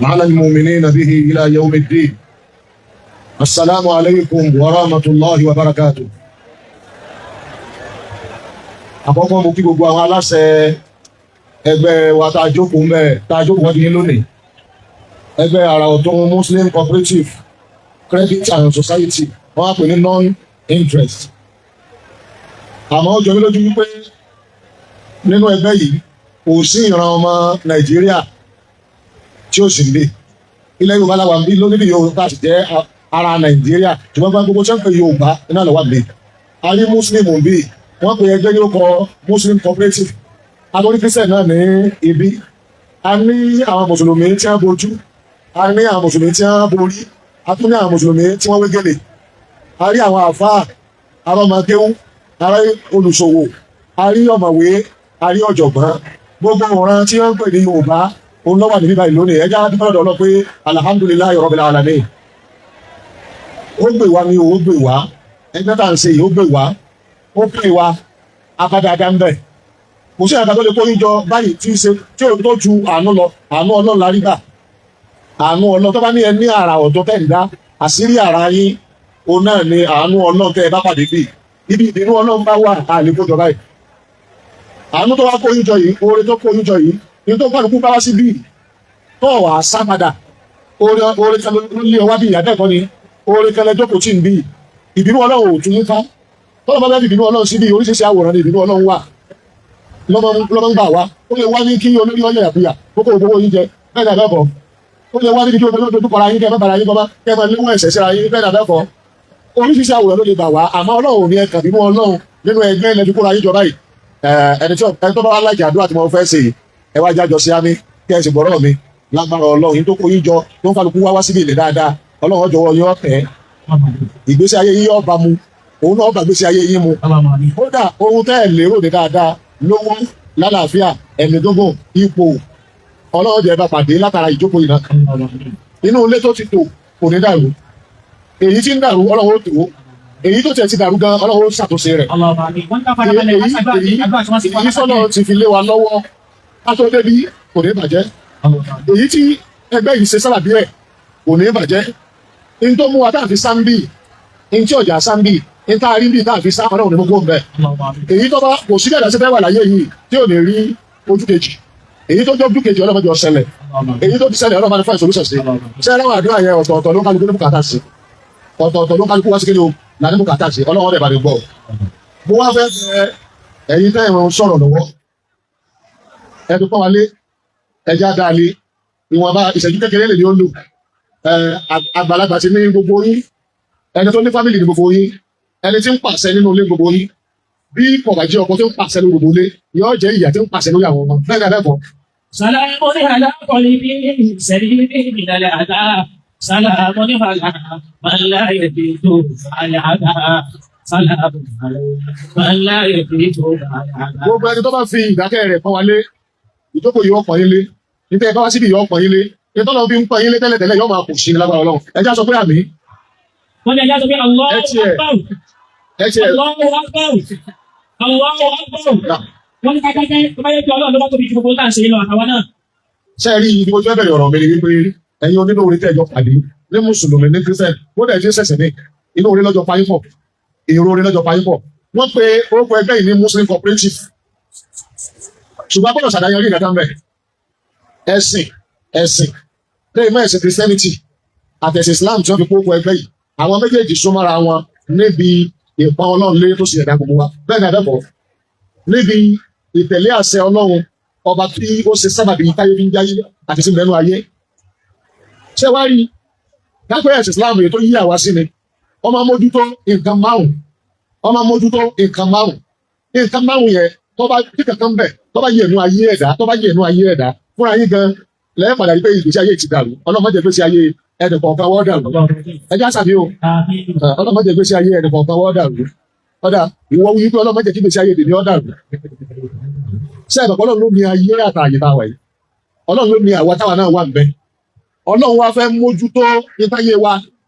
على المؤمنين به إلى يوم الدين. السلام عليكم ورحمة الله وبركاته. Àkọ́kọ́, mo kí gbogbo àwọn aláṣẹ ẹgbẹ́ wa tá a jókòó mẹ́, tá a jókòó wájú yín lónìí, ẹgbẹ́ Àrà Ọ̀tún Muslim Cooperative Credit and Society. Wọ́n á pè ní non-interest, àmọ́ ó jọ mí lójú wípé nínú ẹgbẹ́ yìí, kò sí ìran ọmọ Nàìjíríà tí ó sì lè ilẹ̀ Yorùbá làwà ń bí lónìí. Yorùbá sì jẹ́ ara Nàìjíríà, ṣùgbọ́n gbogbo tí wọ́n pè Yorùbá iná lọ́wọ́ mi. A rí Muslim bí wọ́n pe ẹgbẹ́ ní orúkọ Muslim Cooperative, àtọ́rí Christian náà ní ibi. A ní àwọn mùsùlùmí tí wọ́n bojú, a ní àwọn mùsùlùmí tí wọ́n borí, a tún ní àwọn mùsùlùmí tí wọ́n wé gèlè, a rí àwọn àfáà arọ́mọkéwú, a rí olùṣòwò, a rí ọ̀mọ̀wé, a rí ọ̀jọ̀gbọ́n. Gbogbo ọ̀ràn tí wọ́n ń pè ní Yorùbá òun ló wà níbí báyìí lónìí. Ẹjá dúpẹ́ lọ́dọ̀ Ọlọ́run pé alhamdulillahi rabbil alamin. Ó gbè wá ní o, ó gbè wá. Ẹgbẹ́ tá à ń ṣe yìí, ó gbè wá, ó pè wá abádáadáa ń bẹ̀. Kò sí àgbà tó lè kó yín jọ báyìí tí í ṣe tí ò tó ju àánú lọ. Àánú Ọlọ́run la rí gbà. Àánú Ọlọ́run tó bá ní ẹ ní àrà ọ̀tọ̀ tẹ̀ ń dá, àṣírí àrà yín òun náà ni àánú Ọlọ́run tẹ́ ẹ bá pàdé. Bí ibi ìbínú Ọlọ́run bá wà, á lè kó jọ báyìí. Àánú tó wá kó yín jọ yìí, oore tó kó yín jọ yìí ní tó kálukú bá wá sí bíi tó wà sá padà, oore, oore kan ló lé ọwá bí ìyá bẹ́ẹ̀ kọ́ ni. Oore kan lẹ́jọ́ kò tí ń bí ìbínú Ọlọ́run ò tún yín ká. Tọ́lọ́ bá bá ìbínú Ọlọ́run síbi, oríṣiríṣi àwòrán ni ìbínú Ọlọ́run wà lọ́mọ ń gbà wá. Ó lè wá ní kí olórí ọyẹ àkúyà kókó gbowó yín jẹ, bẹ́ẹ̀ ni àbẹ́kọ̀. Ó lè wá níbi kí olórí dojú kọra yín, kẹ́ ẹ má bàrà yín kọ́, kẹ́ ẹ má léwọ́ ẹ̀sẹ̀ síra yín, bẹ́ẹ̀ ni àbẹ́kọ̀. Oríṣiríṣi àwòrán ló lè gbà wá, àmọ́ Ọlọ́run ò ní ẹ̀kàn bínú Ọlọ́run nínú ẹgbẹ́ ilẹ̀ kóra yín jọ báyìí. Ẹni tí ẹni tó bá wá láìkì àdúrà tí mo fẹ́ ṣe yìí, ẹ wá jájọ sí àmì kí ẹ sì gbọ́rọ̀ mi. Lágbára Ọlọ́run, yín tó kó yín jọ, tó ń kálukú wá wá síbi ilẹ̀ dáadáa, Ọlọ́run ọjọ́wọ́ yín ọ̀tẹ̀, ìgbésí ayé yín ọba mu, òun náà ọba ìgbésí ayé yín mu. Kódà ohun tẹ́ ẹ̀ lérò ní dáadáa, lówó, lálàáfíà, ẹ̀mí gógùn, ipò, Ọlọ́run jẹ́ bá pàdé látara ìjókòó yìí náà. Inú ilé tó ti tò kò ní dàrú. Èyí tí ń dàrú, Ọlọ́run ó tò ó. Èyí tó tiẹ̀ ti dàrú gan, Ọlọ́run ó ṣàtúnṣe rẹ̀. Èyí sọ́nà ti fi lé wa lọ́wọ́ ká tó débi kò ní bàjẹ́. Èyí tí ẹgbẹ́ yìí ṣe sábàbí ẹ̀ kò ní bàjẹ́. Ní tó mú wa tá à fi sáńbì, ní tí ọjà sáńbì, ní tá a rí bí tá a fi sá, Ọlọ́run ní gbogbo ń bẹ̀. Èyí tó bá kò sí bẹ́ẹ̀ lọ́sẹ̀ fẹ́ wà láyé yìí tí ò ní rí ojú kejì, èyí tó jẹ́ ojú kejì, Ọlọ́run jọ ṣẹlẹ̀. Èyí tó ti ṣẹlẹ̀, Ọlọ́run máa ní fún ìsolúṣẹ̀ sí. Ṣé ẹlẹ́wọ̀n àdúrà yẹn, ọ̀tọ̀ọ̀tọ̀ ló ń kálukú ní bùkátà sí, ọ̀tọ̀ọ̀tọ̀ ló ń kálukú wá sí. Kí ni o là ní bùkátà sí? Ọlọ́run rẹ̀ bá ní gbọ́. Mo wá fẹ́ bẹ ẹ̀yin tẹ́ ìrun sọ̀rọ̀ lọ́wọ́, ẹ fi pọ́n wa lé, ẹja dáa lé. Ìwọ̀nba ìṣẹ́jú kékeré lè ní ó lò. Àgbàlagbà ti ní gbogbo yín, ẹni tó ní family ní gbogbo yín, ẹni tí ń pàṣẹ nínú ilé gbogbo yín. Bí kò bá jẹ́ ọkọ tí ń pàṣẹ lórí gbogbo ilé, yóò jẹ́ ìyá tí ń pàṣẹ lórí àwọn ọmọ. Bẹ́ẹ̀ ni abẹ́kọ̀ọ́? سلام على قلب سليم من الأذى، سلام على من لا يبيت على العذا، سلام على من لا يبيت على العذا. Gbogbo ẹni tó bá fi ìdákẹ́ rẹ̀ pọ́n wa lé, ìjókòó yìí ó pọ́n yín lé. Níta ẹ bá wá síbi yìí ó pọ́n yín lé. Nítorí wọn fi ń pọ́n yín lé tẹ́lẹ̀tẹ́lẹ̀, yóò máa kù sí ní lágbára Ọlọ́run. Ẹ já sọ pé àmín. Wọ́n ní ẹjá sọ pé Allahu Ẹ tiẹ̀. Akbar. Ẹ tiẹ̀. Allahu Akbar, Allahu Akbar. Wọ́n ní kákákẹ́ tó bá yẹ kí Ọlọ́run ló bá tóbi ju gbogbo tá à ń ṣe lọ àtàwọn náà. Ṣe rí ibi mo ti fẹ́ bẹ̀rẹ̀ ọ̀rọ̀ mi ni wípé ẹ̀yin onínú orí tẹ́jọ pàdé, ní mùsùlùmí, ní Christian, kódà ẹ̀ tí ń ṣẹ̀ṣẹ̀ ní inú orí lọ́jọ́ payín pọ̀, èrò orí lọ́jọ́ payín pọ̀. Wọ́n pe orúkọ ẹgbẹ́ yìí ní Muslim Cooperative, ṣùgbọ́n gbọ́dọ̀ ṣàdáyẹrí ìgbàdá mẹ́ ẹ̀sìn, ẹ̀sìn lẹ́yìn mọ́ ẹ̀sìn Christianity àtẹ̀sìn Islam tí wọ́n fi kókó ẹgbẹ́ yìí, àwọn méjèèjì súnmọ́ra wọn níbi ìpọn Ọlọ́run lé tó sì ẹ̀dá gbogbo wa. Bẹ́ẹ̀ ni abẹ́kọ̀ọ́? Níbi ìtẹ̀lé àṣẹ Ọlọ́run ọba tí ó ṣe sábàbí táyé fi ń jáyé àti sí mẹ́nu ayé. Ṣé wá rí dápẹ́ ẹ̀sìn Islam èyí tó yí àwa sí ni wọ́n máa mójútó nǹkan márùn, wọ́n máa mójútó nǹkan márùn. Nǹkan márùn yẹn, tó bá tí kankan bẹ̀, tó bá yẹ ẹnu ayé ẹ̀dá, tó bá yẹ ẹnu ayé ẹ̀dá fúnra yín gan lẹ́yìn padà rí pé ìgbésí ayé ti dàrú. Ọlọ́run má jẹ́ ìgbésí ayé ẹnì kọ̀ọ̀kan wọ́n dàrú. Ẹjá sàbí o. Ọlọ́run má jẹ́ ìgbésí ayé ẹnì kọ̀ọ̀kan wọ́n dàrú. Ọ̀dà ìwọ wí pé Ọlọ́run má jẹ́ kí ìgbésí ayé tèmi ó dàrú. Ṣé ẹ̀bẹ̀ Ọlọ́run ló ní ayé àtàyè tá a wà yìí? Ọlọ́run ló ní àwa táwa náà wà ń bẹ. Ọlọ́run wá fẹ́ mójútó nípáyé wa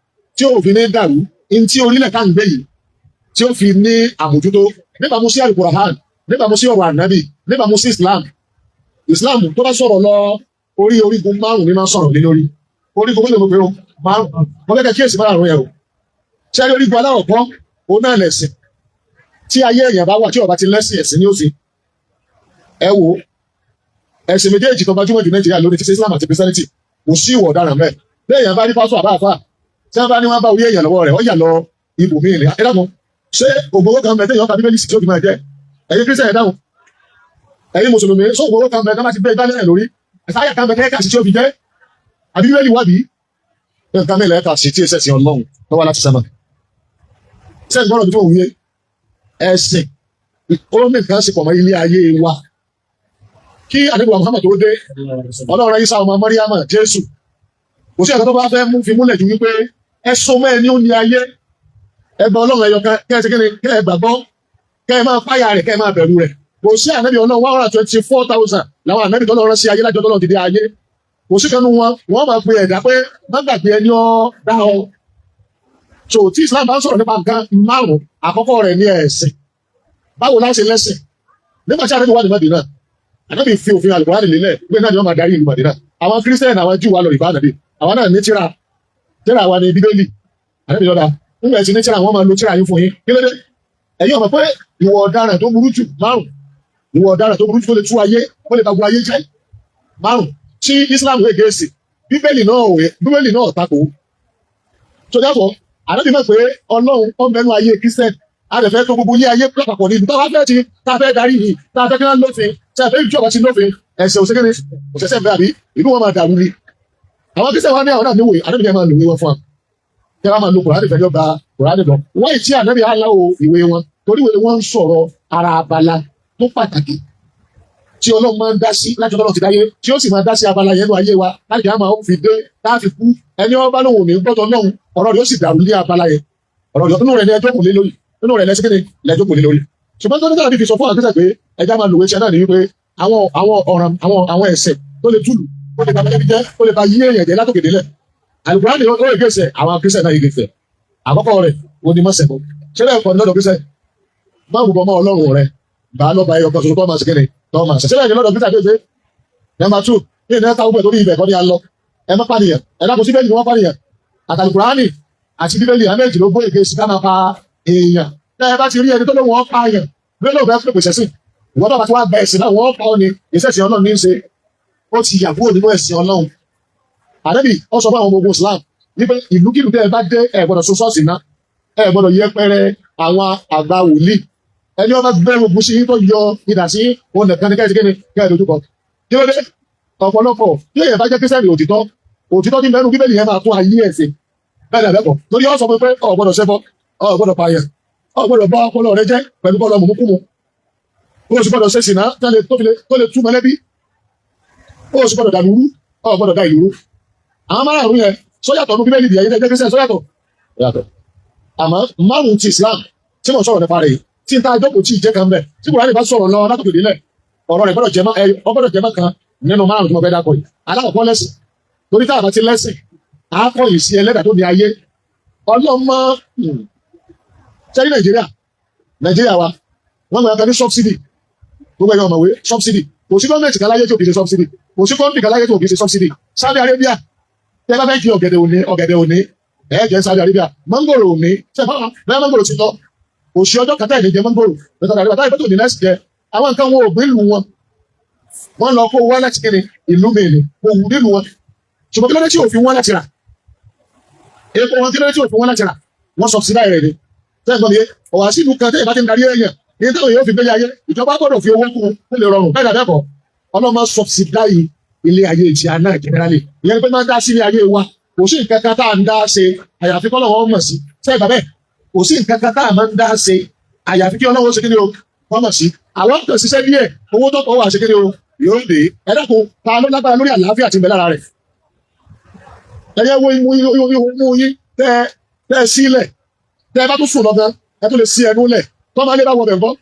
tí ò fi ní dàrú, ní tí orílẹ̀ tá à ń gbé yìí tí ó fi ní àmójútó, níbàámu sí Al-Qur'an, níbàámu sí ọ̀rọ̀ ànábì, níbàámu sí Islam. Islam tó bá sọ̀rọ̀ lọ Orí orígun márùn-ún ni máa ń sọ̀rọ̀ lé lórí. Orígun mélòó mo pé o? Márùn-ún. Mo fẹ́ kẹ́ kíyèsí márùn-ún yẹn o. Ṣé ẹ rí orígun aláwọ̀kọ́? Òun náà lẹ̀sìn. Tí ayé èèyàn bá wà tí ó bá ti lẹ́sìn, ẹ̀sìn ní òsì. Ẹ wo ẹ̀sìn méjèèjì tó gbajúmọ̀ jù Nàìjíríà lónìí, ti ṣe Islam àti Christianity, kò sí ìwọ̀ ọ̀daràn mẹ́. Bí èèyàn bá rí pásọ̀ àbá àfà tí wọ́n bá ní wọ́n bá orí èèyàn lọ́wọ́ rẹ̀, wọ́n yà lọ ibòmíì ni. Ẹ dákun, ṣé ògbówó kan bẹ téèyàn ka Bíbélì sí tí ó fi máa jẹ? Ẹ̀yin Christian, ẹ dáhùn. Ẹ̀yin Mùsùlùmí, ṣé ògbówó kan bẹ tó bá ti gbé igbá lẹ́yìn lórí àyà kan bẹ kẹ́kẹ́ sí tí ó fi jẹ́? Àbí Bíbélì wà bí nǹkan mẹ́lẹ̀ ẹ̀ka sí tí ẹsẹ̀ sí Ọlọ́run tó wá láti sẹ́mà sẹ́yìn gbọ́dọ̀ bí tó wù yé ẹ̀sìn ó ní nǹkan sì pọ̀ mọ́ ilé ayé wa. Kí àdébùwà Muhammad tó dé, Ọlọ́run Isa ọmọ Mọ́ríámà, Jésù, kò sí ẹ̀ka tó bá fẹ́ mú fi múlẹ̀ ju wípé ẹ so mọ́ ẹni ó ní ayé, ẹgbẹ́ Ọlọ́run ẹyọ kan, kẹ́ ẹ ṣe kí ni, kẹ́ ẹ gbàgbọ́, kẹ́ ẹ máa páyà rẹ̀, kẹ́ ẹ máa bẹ̀rù rẹ̀. Kò sí ànábì Ọlọ́run, 124,000 làwọn ànábì tó lọ́rọ́ sí ayé lájọ́ tọ́lọ́run ti dé ayé. Kò sí kanú wọn, wọ́n máa pe ẹ̀dá pé má gbàgbé ẹni ọ́ dá ọ. So tí Islam bá ń sọ̀rọ̀ nípa nǹkan márùn-ún, àkọ́kọ́ rẹ̀ ní ẹ̀sìn. Báwo la ṣe lẹ́sìn? Nígbà tí ànábì wà ní Mádínà, ànábì fi òfin Àlùkùránì lélẹ̀ pé náà ni wọ́n máa darí ìlú Mádínà. Àwọn Kírísítẹ́nì, àwọn Júù wà lọ ìbá ànábì. Àwọn náà ní tíra, tíra wa ní Bíbélì. Ànábì lọ́dà nígbà tí ní tíra, wọ́n máa lo tíra yín fún yín. Kí ló dé? Ẹ̀yin ọmọ pé ìwọ ọ̀daràn tó burú jù márùn, ìwọ ọ̀daràn tó burú jù tó lè tú ayé, ó lè ba gbogbo ayé jẹ́, márùn tí Islam wé gẹ̀ẹ́sì, Bíbélì náà òwe, Bíbélì náà tako. So therefore, ànábì mọ̀ pé Ọlọ́run ọmọ ẹnu ayé Christian, a lè fẹ́ tó gbogbo ilé ayé lápapọ̀ ní ìlú táwa fẹ́ ti tá a fẹ́ darí yìí, tá a fẹ́ kí wọ́n lófin, tí a fẹ́ ìjọba ti lófin ẹ̀sẹ̀ òṣèkéne òṣèṣẹ́ ìfẹ́ àbí ìlú wọn máa dàrú ni. Àwọn Christian wa ní àwọn náà níwèé, ànábì yẹn máa lòwe wọn fún wa, kí wọ́n máa lo Kùránì fẹ́ yọba Kùránì lọ. Wọ́n ì tí ànábì aláwo ìwé wọn torí ìwé wọn ń sọ̀rọ̀ ara abala tó pàtàkì tí Ọlọ́run máa ń dá sí láti Ọlọ́run ti dáyé, tí ó sì máa dá sí abala yẹn ní ayé wa láti àmà ó fi dé láti kú. Ẹni ọba lòun ò ní gbọ́dọ̀ lọ́hùn, ọ̀rọ̀ rẹ̀ ó sì dàrú ní abala yẹn. Ọ̀rọ̀ rẹ̀ inú rẹ̀ ní ẹjọ́ kò lé lórí, inú rẹ̀ lẹ́sìn kéde lẹ́jọ́ kò lé lórí. Ṣùgbọ́n tó ní káàdì fi sọ fún àkísà pé ẹja máa lòwe ṣe náà ní wípé àwọn ọ̀ràn, àwọn ẹ̀ṣẹ̀ tó lè túlù, tó lè ba mẹ́lẹ́bí jẹ́, tó lè ba yí èèyàn jẹ́ látòkè délẹ̀, Àlùkùránì ó lè gèsè àwọn Kírísẹ̀ náà yìí gèsè. Àkọ́kọ́ rẹ̀ ó ní mọ̀sẹ̀ bọ̀ ṣé bẹ́ẹ̀ kọ́ ní lọ́dọ̀ Kírísẹ̀, má wù bọ́ mọ́ Ọlọ́run rẹ̀ bá lọ́ba ẹyọ kan ṣoṣo tó máa ṣe kéde tó máa ṣe. Ṣé bẹ́ẹ̀ ni lọ́dọ̀ Kírísẹ̀ àdéhùn? Number two ní ìnáwó táwọn gbẹ̀ torí ibẹ̀ kọ́ ní alọ, ẹ má pànìyàn. Ẹ dákun, síbẹ̀ ni wọ́n pànìyàn? Àtàlùkùránì àti Bíbélì àmẹ́jì ló gbọ́ èké sí ká máa pa èèyàn. Tẹ́ ẹ bá ti rí ẹni tó lóun ọ́ pààyàn bí lóun fẹ́ pèpè sẹ́sìn, ìwọ́n tó bá ti wá gba ẹ̀sìn náà, wọ́n pa ọ́ ni. Ìṣẹ̀sìn Ọlọ́run ní í ṣe, ó ti yà kúrò nínú ẹ̀sìn Ọlọ́run. Ànábì ó sọ fún àwọn ọmọ ogun Islam wípé ìlúkìlú tẹ́ ẹ bá dé, ẹ gbọ́dọ̀ so ṣọ́ọ̀ṣì ná, ẹ gbọ́dọ̀ yẹpẹrẹ àwọn àgbà wòlíì. Ẹni ọba gbẹrù ogun sí yín, tó yọ idà sí yín, òun nìkan ní kẹ́sì kéde kẹ́ ẹ dojúkọ. Kí ló dé? Ọ̀pọ̀lọpọ̀ tí èèyàn bá jẹ́ Kírísítẹ́nì òtítọ́, òtítọ́ tí mẹ́nu Bíbélì yẹn máa tún ayé ẹ̀ ṣe. Bẹ́ẹ̀ ni àbẹ́kọ̀ torí ó sọ fún pé o gbọ́dọ̀ ṣẹbọ, o gbọ́dọ̀ pààyàn, o gbọ́dọ̀ bá ọpọlọ rẹ jẹ́ pẹ̀lú bọ́ọ̀lù mùmúkúmu, o sì gbọ́dọ̀ ṣe sìnà tó lè tú mọ̀lẹ́bí, o sì gbọ́dọ̀ dàlúrú, o gbọ́dọ̀ da ìlú rú. Àwọn márààrún yẹn sọ́yàtọ̀ ní Bíbélì ìdíyẹ jẹ́ Kírísítẹ́nì sọ́yàtọ̀ yàtọ̀. Àmọ́ márùn ti Islam tí mo sọ̀rọ̀ nípa rẹ̀ yìí, tí n ta àjọkò tí ì jẹ́ kan bẹ̀, tí Kùránì bá sọ̀rọ̀ lọ látòkè délẹ̀, ọ̀rọ̀ rẹ̀ gbọ́dọ̀ jẹ́ mọ́, ọ gbọ́dọ̀ jẹ́ mọ́ kan nínú márùn tí mo fẹ́ dákọ̀ yìí. Alákọ̀ọ́kọ́ lẹ́sìn, torí tá a bá ti lẹ́sìn, á kọ̀ yìí sí ẹlẹ́dàá tó ní ayé ọlọ́mọ. Sẹ́rí Nàìjíríà, Nàìjíríà wa, wọ́n gbọ́dọ̀ kan ní subsidy. Gbogbo ẹ̀yàn ọ̀mọ̀wé, subsidy, kò sí gọ́ọ̀mẹ̀ntì kan láyé tí ò kì í ṣe subsidy, kò sí company kan láyé tí ò kì í ṣe subsidy. Saudi Arabia, tẹ́ bá fẹ́ kí ọ̀gẹ̀dẹ̀ òní, ọ̀gẹ̀dẹ̀ òní ẹ̀ jẹ́ Saudi Arabia, mọ́ngòrò òní ṣe bá mọ́ngòrò ti lọ, kò sí ọjọ́ kẹta ìní jẹ mọ́ngòrò ní Saudi Arabia. Táyà tó ní lẹ́sì jẹ àwọn nǹkan wọn ò gbé ìlú wọn, wọ́n lọ kó wá láti kíni ìlú mìíràn, kò wù nílùú wọn. Ṣùgbọ́n kí ló dé tí òfin wọn láti rà epo wọn? Kí ló dé tí òfin wọn láti rà? Wọ́n subsidize rẹ̀ ni. Tẹ́ ẹ̀ gbọ́n mi yé? Ọ̀wá sí ìlú kan tẹ́yẹ̀ bá ti ń darí èèyàn ní táwọn èèyàn fi gbélé ayé, ìjọba gbọ́dọ̀ fi owó kún kó lè rọrùn. Bẹ́ẹ̀ dàbẹ́kọ̀ ọlọ́mọ subsidize ilé ayé ti àná generally, ìyẹn ni pé máa ń dá sí ilé ayé wa. Kò sí nǹkan kan tá à ń dá ṣe àyàfi kọ́ lọ́wọ́ mọ̀ sí. Sẹ́yìn bàbẹ́, kò sí nǹkan kan tá à máa ń dá ṣe àyàfi kí Ọlọ́wọ́ ṣe kí ni o, wọ́n mọ̀ sí. Àwọn kan ṣiṣẹ́ díẹ̀, owó tó kọ́ wà ṣe kí ni o, yóò dé. Ẹ dákun, ta ló lágbára lórí àlàáfíà tí ń bẹ lára rẹ̀? Ẹyẹ wo imú imú yín tẹ tẹ sílẹ̀, tẹ bá tún sùn lọ́gán, ẹ tún lè sí ẹnu lẹ̀. Tọ́ máa lé bá wọ bẹ̀ ńkọ́?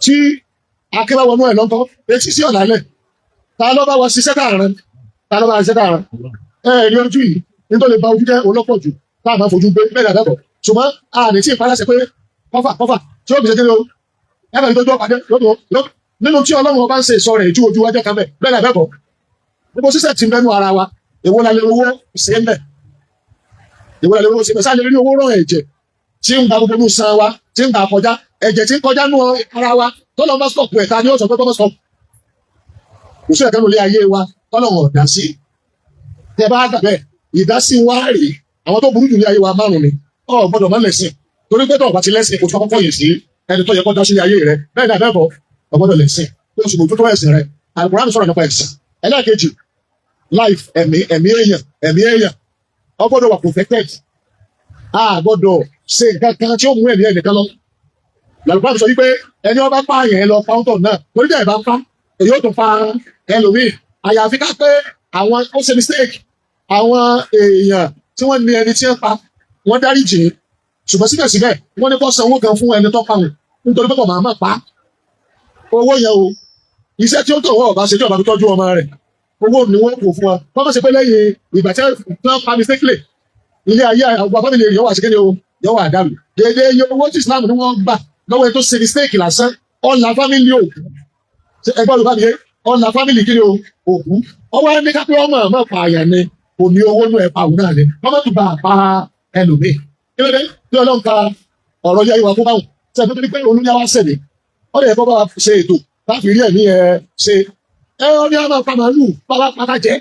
Tí akébá wọnú ẹ̀ lọ́ńkọ́? Etí sí ọ̀nà alẹ̀, ta ló bá wọ ṣiṣẹ́ tààrán? Ta ló bá ṣiṣẹ́ tààrán? Ẹ rí ojú yìí, nítorí lè ba ojú jẹ́ olọ́pọ̀ jù tá a máa fojú gbé. Bẹ́ẹ̀ dàbẹ́kọ̀, ṣùgbọ́n a ní tí ìpaláṣẹ pé kọ́fà kọ́fà tí ó fi ṣe kí ni o, ẹ bẹ̀rẹ̀ tó ọ̀pàdé lọ́dọ̀ nínú tí Ọlọ́run ọba ń ṣe ìsọ rẹ̀ ju ojú wájẹ́ kan bẹ́ẹ̀. Bẹ́ẹ̀ dàbẹ́kọ̀. Gbogbo sísẹ̀ ti mẹ́nu ara wa, èwo la lè owó ṣe ń bẹ̀? Èwo la lè owó ṣe ń bẹ̀? Sáà lè rí owó rán ẹ̀jẹ̀ tí ń gba gbogbo inú san wa, tí ń gbà kọjá, ẹ̀jẹ̀ tí ń kọjá nú ara wa, tọ́lọ́ bá stop ẹ̀, ta ni ó sọ pé kọ́ stop? Kò sí ẹ̀kẹ́ lórí ayé wa tọ́lọ́ wọn dá sí. Tẹ bá gbà bẹ́ẹ̀, ìdásí wa rèé. Àwọn tó burú jù ní ayé wa márùn ni. Ọ gbọ́dọ̀ má lẹ̀sìn, torí pé tó o bá ti lẹ́sìn, kò tí wọ́n kọ́kọ́ yìí sí ẹni tó yẹ kó dá sí ayé rẹ. Bẹ́ẹ̀ ni àbẹ́bọ̀, ọ gbọ́dọ̀ lẹ̀sìn, kó o sì mójútó ẹ̀sìn rẹ. Àlùkùránì sọ̀rọ̀ nípa ẹ̀sìn. Ẹlẹ́ẹ̀kejì, life, ẹ̀mí, ẹ̀mí èèyàn, ẹ̀mí èèyàn ọ gbọ́dọ̀ wà protected. A gbọ́dọ̀ ṣe nǹkan kan tí ó mú ẹ̀mí ẹnìkan lọ. Làlùkùránì sọ wípé ẹni ọba pààyàn, ẹ lọ pàǹtọ̀ náà, torí tẹ̀ ẹ bá pa, èyí ó tún pa ẹlòmíì. Àyàfi ká pé àwọn ó ṣe mistake, àwọn èèyàn tí wọ́n ní ẹni tí wọ́n pa, wọ́n dáríjì, ṣùgbọ́n síbẹ̀síbẹ̀ wọ́n ní kó san owó kan fún ẹni tó pa wọn, nítorí pé kò máa má pa á. Owó yẹn o, iṣẹ́ tí ó tọ̀ wọ́n ọba ṣe, tí ọba fi tọ́jú ọmọ rẹ̀, owó ni wọ́n kò fún wa. Kọ́ mọ̀ sí pé lẹ́yìn ìgbà tí wọ́n pa mistakenly, ilé ayé àwọn family rẹ̀ yóò wá sí kéde o, yóò wà dàrú. Dédé iye owó tí Islam ní wọ́n gbà lọ́wọ́ ẹni tó ṣe mistake lásán, ọ̀là family òkú. Ẹgbẹ́ olùbá mi yé, ọ̀là family kí ni o, òkú. Ọwọ́ ẹni ká pé ọmọ ọmọ pààyàn ni, kò ní owó nú ẹ̀ pa òun náà ni wọ́n má tún bá a pa ẹlòmíì. Kí ló dé tí Ọlọ́run ka ọ̀rọ̀ yẹ ìwà fún báwọn tí a tó ní pé olúyàwá sẹ̀mí? Ó lè kọ́ bá wa ṣe ètò láti rí ẹ̀mí ẹ ṣe. Ẹ ọ ní a máa pa màálù, bàbá pàkà jẹ,